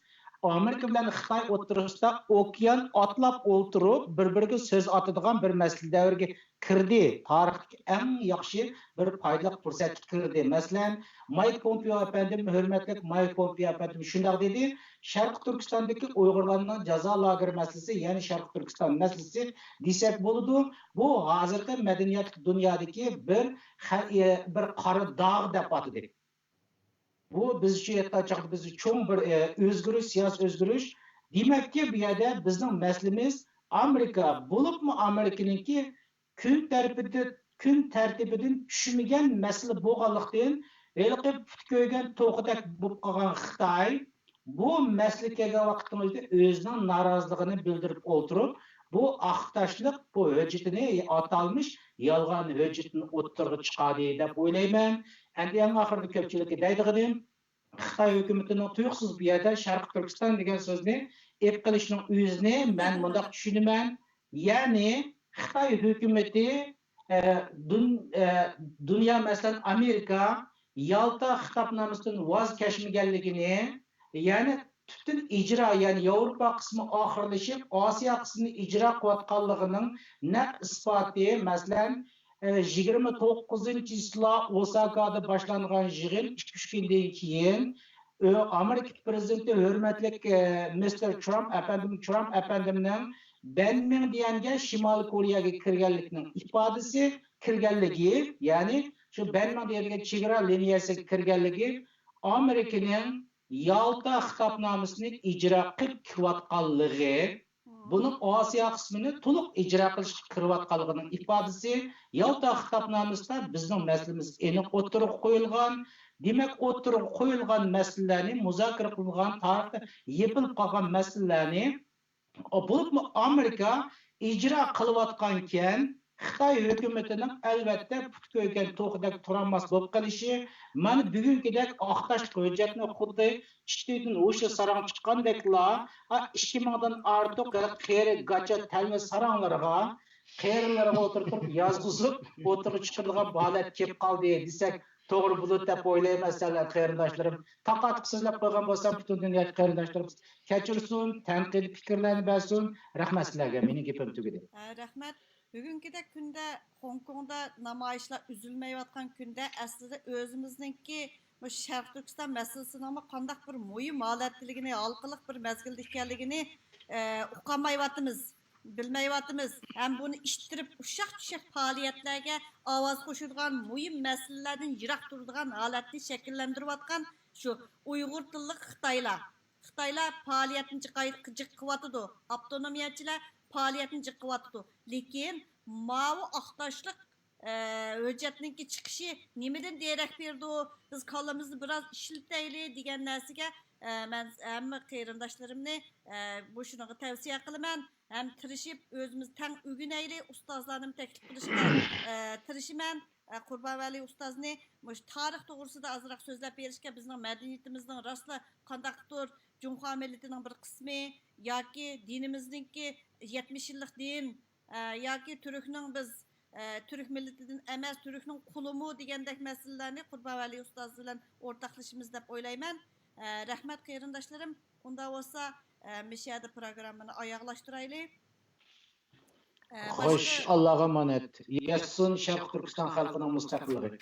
ئامېرىكا بىلەن خىتاي ئوتتۇرىسىدا ئوكيان ئاتلاپ ئولتۇرۇپ، بىر-بىرىگە سۆز ئاتىدىغان بىر مەسىلە دەۋرىگە كىردى. تارىختىكى ئەڭ ياخشى بىر پايدىلىق پۇرسەتكە كىردى. مەسىلەن، مايك پومپېئو ئەپەندىم، ھۆرمەتلىك مايك پومپېئو ئەپەندىم شۇنداق دېدى، شەرقىي تۈركىستاندىكى ئۇيغۇرلارنىڭ جازا لاگېرى مەسىلىسى، يەنى شەرقىي تۈركىستان مەسىلىسى دېسەك بولىدۇ، بۇ ھازىرقى مەدەنىيەتلىك دۇنيادىكى بىر خە-، بىر قارا داغ دەپ ئاتىدى. بۇ بىز ئۈچۈن ھەتتا چاغدا بىز چوڭ بىر، ئە، ئۆزگىرىش، سىياسىي ئۆزگىرىش. دېمەككى، بۇ يەردە بىزنىڭ مەسىلىمىز ئامېرىكا، بولۇپمۇ ئامېرىكىنىڭكى كۈن تەرتىپىدە، كۈن تەرتىپىدىن چۈشمىگەن مەسىلە بولغانلىقتىن، ھېلىقى پۇت كۆيگەن توخۇدەك بولۇپ قالغان خىتاي بۇ مەسىلە كەلگەن ۋاقىتنىڭ ئۆزىدە ئۆزىنىڭ نارازىلىقىنى بىلدۈرۈپ ئولتۇرۇپ، بۇ ئاق تاشلىق بۇ ھۆججىتىنى، ئاتالمىش يالغان ھۆججىتىنى ئوتتۇرىغا چىقاردى دەپ ئويلايمەن. ئەمدى ئەڭ ئاخىرىدا كۆپچىلىككە دەيدىغىنىم، خىتاي ھۆكۈمىتىنىڭ تۇيۇقسىز بۇ يەردە شەرقىي تۈركىستان دېگەن سۆزنى ئېلىپ قېلىشنىڭ ئۆزىنى مەن مۇنداق چۈشىنىمەن. يەنى خىتاي ھۆكۈمىتى، ئە، دۇن-، ئە، دۇنيا، مەسىلەن، ئامېرىكا يالتا خىتابنامىسىدىن ۋاز كەچمىگەنلىكىنى، يەنى پۈتۈن ئىجرا، يەنى ياۋروپا قىسمى ئاخىرلىشىپ، ئاسىيا قىسمىنى ئىجرا قىلىۋاتقانلىقىنىڭ نەق ئىسپاتى، مەسىلەن، ئە، يىگىرمە توققۇزىنچى چىسلا ئوساكادا باشلانغان يىغىن ئىككى، ئۈچ كۈندىن كېيىن، ئامېرىكا پىرېزىدېنتى ھۆرمەتلىك، ئە، مىستېر ترامپ ئەپەندىم، ترامپ ئەپەندىمنىڭ بەنمىڭديەنگە، شىمالىي كورېيەگە كىرگەنلىكىنىڭ ئىپادىسى، كىرگەنلىكى، يەنى شۇ بەنمىڭديەن دېگەن چېگرا لىنىيەسىگە كىرگەنلىكى، ئامېرىكىنىڭ يالتا خىتابنامىسىنى ئىجرا قىلىپ كېلىۋاتقانلىقى، بۇنىڭ ئاسىيا قىسمىنى تولۇق ئىجرا قىلىشقا كىرىۋاتقانلىقىنىڭ ئىپادىسى. يالتا خىتابنامىسىدا بىزنىڭ مەسىلىمىز ئېنىق ئوتتۇرىغا قويۇلغان. دېمەك، ئوتتۇرىغا قويۇلغان مەسىلىلەرنى، مۇزاكىرە قىلىنغان، تارىختا يېپىلىپ قالغان مەسىلىلەرنى، بولۇپمۇ ئامېرىكا ئىجرا قىلىۋاتقانكەن، خىتاي ھۆكۈمىتىنىڭ ئەلۋەتتە پۇت كۆيگەن توخۇدەك تۇرالماس بولۇپ قېلىشى، مانا بۈگۈنكىدەك ئاق تاشلىق ھۆججەتنى خۇددى ئىچىدىن ھوشى ساراڭ چىققاندەكلا، ئا، ئىككى مىڭدىن ئارتۇق قېرى گاچا تەلۋە ساراڭلىرىغا، قېرىلىرىغا ئولتۇرتۇپ يازغۇزۇپ ئوتتۇرىغا چىقىرىدىغان بۇ ھالەت كېلىپ قالدى دېسەك توغرا بولىدۇ دەپ ئويلايمەن، سەھەرلەر قېرىنداشلىرىم. تاقا-تۇقا سۆزلەپ قويغان بولسام، پۈتۈن دۇنيادىكى قېرىنداشلىرىمىز كەچۈرسۇن، تەنقىدىي پىكىرلەرنى بەرسۇن. رەھمەت سىلەرگە، مېنىڭ گېپىم تۈگىدى. ھە، رەھمەت. بۈگۈنكىدەك كۈندە، خوڭكوڭدا نامايىشلار ئۈزۈلمەيۋاتقان كۈندە، ئەسلىدە ئۆزىمىزنىڭكى مۇشۇ شەرقىي تۈركىستان مەسىلىسىنىڭمۇ قانداق بىر مۇھىم ھالەتتىلىكىنى، ھالقىلىق بىر مەزگىلدە ئىكەنلىكىنى، ئە، ئۇقالمايۋاتىمىز، بىلمەيۋاتىمىز. ھەم بۇنى ئىتتىرىپ، ئۇششاق-چۈششەك پائالىيەتلەرگە ئاۋاز قوشىدىغان، مۇھىم مەسىلىلەردىن يىراق تۇرىدىغان ھالەتنى شەكىللەندۈرۈۋاتقان شۇ ئۇيغۇر تىللىق خىتايلار. خىتايلار پائالىيەتنى جىقاي-، جىق قىلىۋاتىدۇ. ئاپتونومىيەچىلەر پائالىيەتنى جىق قىلىۋاتىدۇ. لېكىن ماۋۇ ئاق تاشلىق، ئە، ھۆججەتنىڭكى چىقىشى نېمىدىن دېرەك بېرىدۇ؟ بىز كاللىمىزنى بىراز ئىشلىتەيلى دېگەن نەرسىگە، ئە، مەن ھەممە قېرىنداشلىرىمنى، ئە، مۇشۇنىڭغا تەۋسىيە قىلىمەن. ھەم تىرىشىپ ئۆزىمىز تەڭ ئۆگىنەيلى، ئۇستازلارنىمۇ تەكلىپ قىلىشقا، ئە، تىرىشىمەن. ئە، قۇربانۋەلى ئۇستازنى مۇشۇ تارىخ توغرىسىدا ئازراق سۆزلەپ بېرىشكە، بىزنىڭ مەدەنىيىتىمىزنىڭ راستلا قانداقتۇر جۇڭخۇا مىللىتىنىڭ بىر قىسمى ياكى دىنىمىزنىڭكى يەتمىش يىللىق دىن، ئە، ياكى تۈركنىڭ بىز، ئە، تۈرك مىللىتىدىن ئەمەس، تۈركنىڭ قۇلىمۇ دېگەندەك مەسىلىلەرنى قۇربان ۋەلى ئۇستاز بىلەن ئورتاقلىشىمىز دەپ ئويلايمەن. ئە، رەھمەت قېرىنداشلىرىم. ئۇنداق بولسا، ئە، مۇشۇ يەردە پروگراممىنى ئاياغلاشتۇرايلى. ئە، خوش، باشقا ئاللاغا ئامانەت. ياشىسۇن شەرقىي تۈركىستان خەلقىنىڭ مۇستەقىللىقى.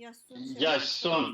ياشىسۇن. ياشىسۇن.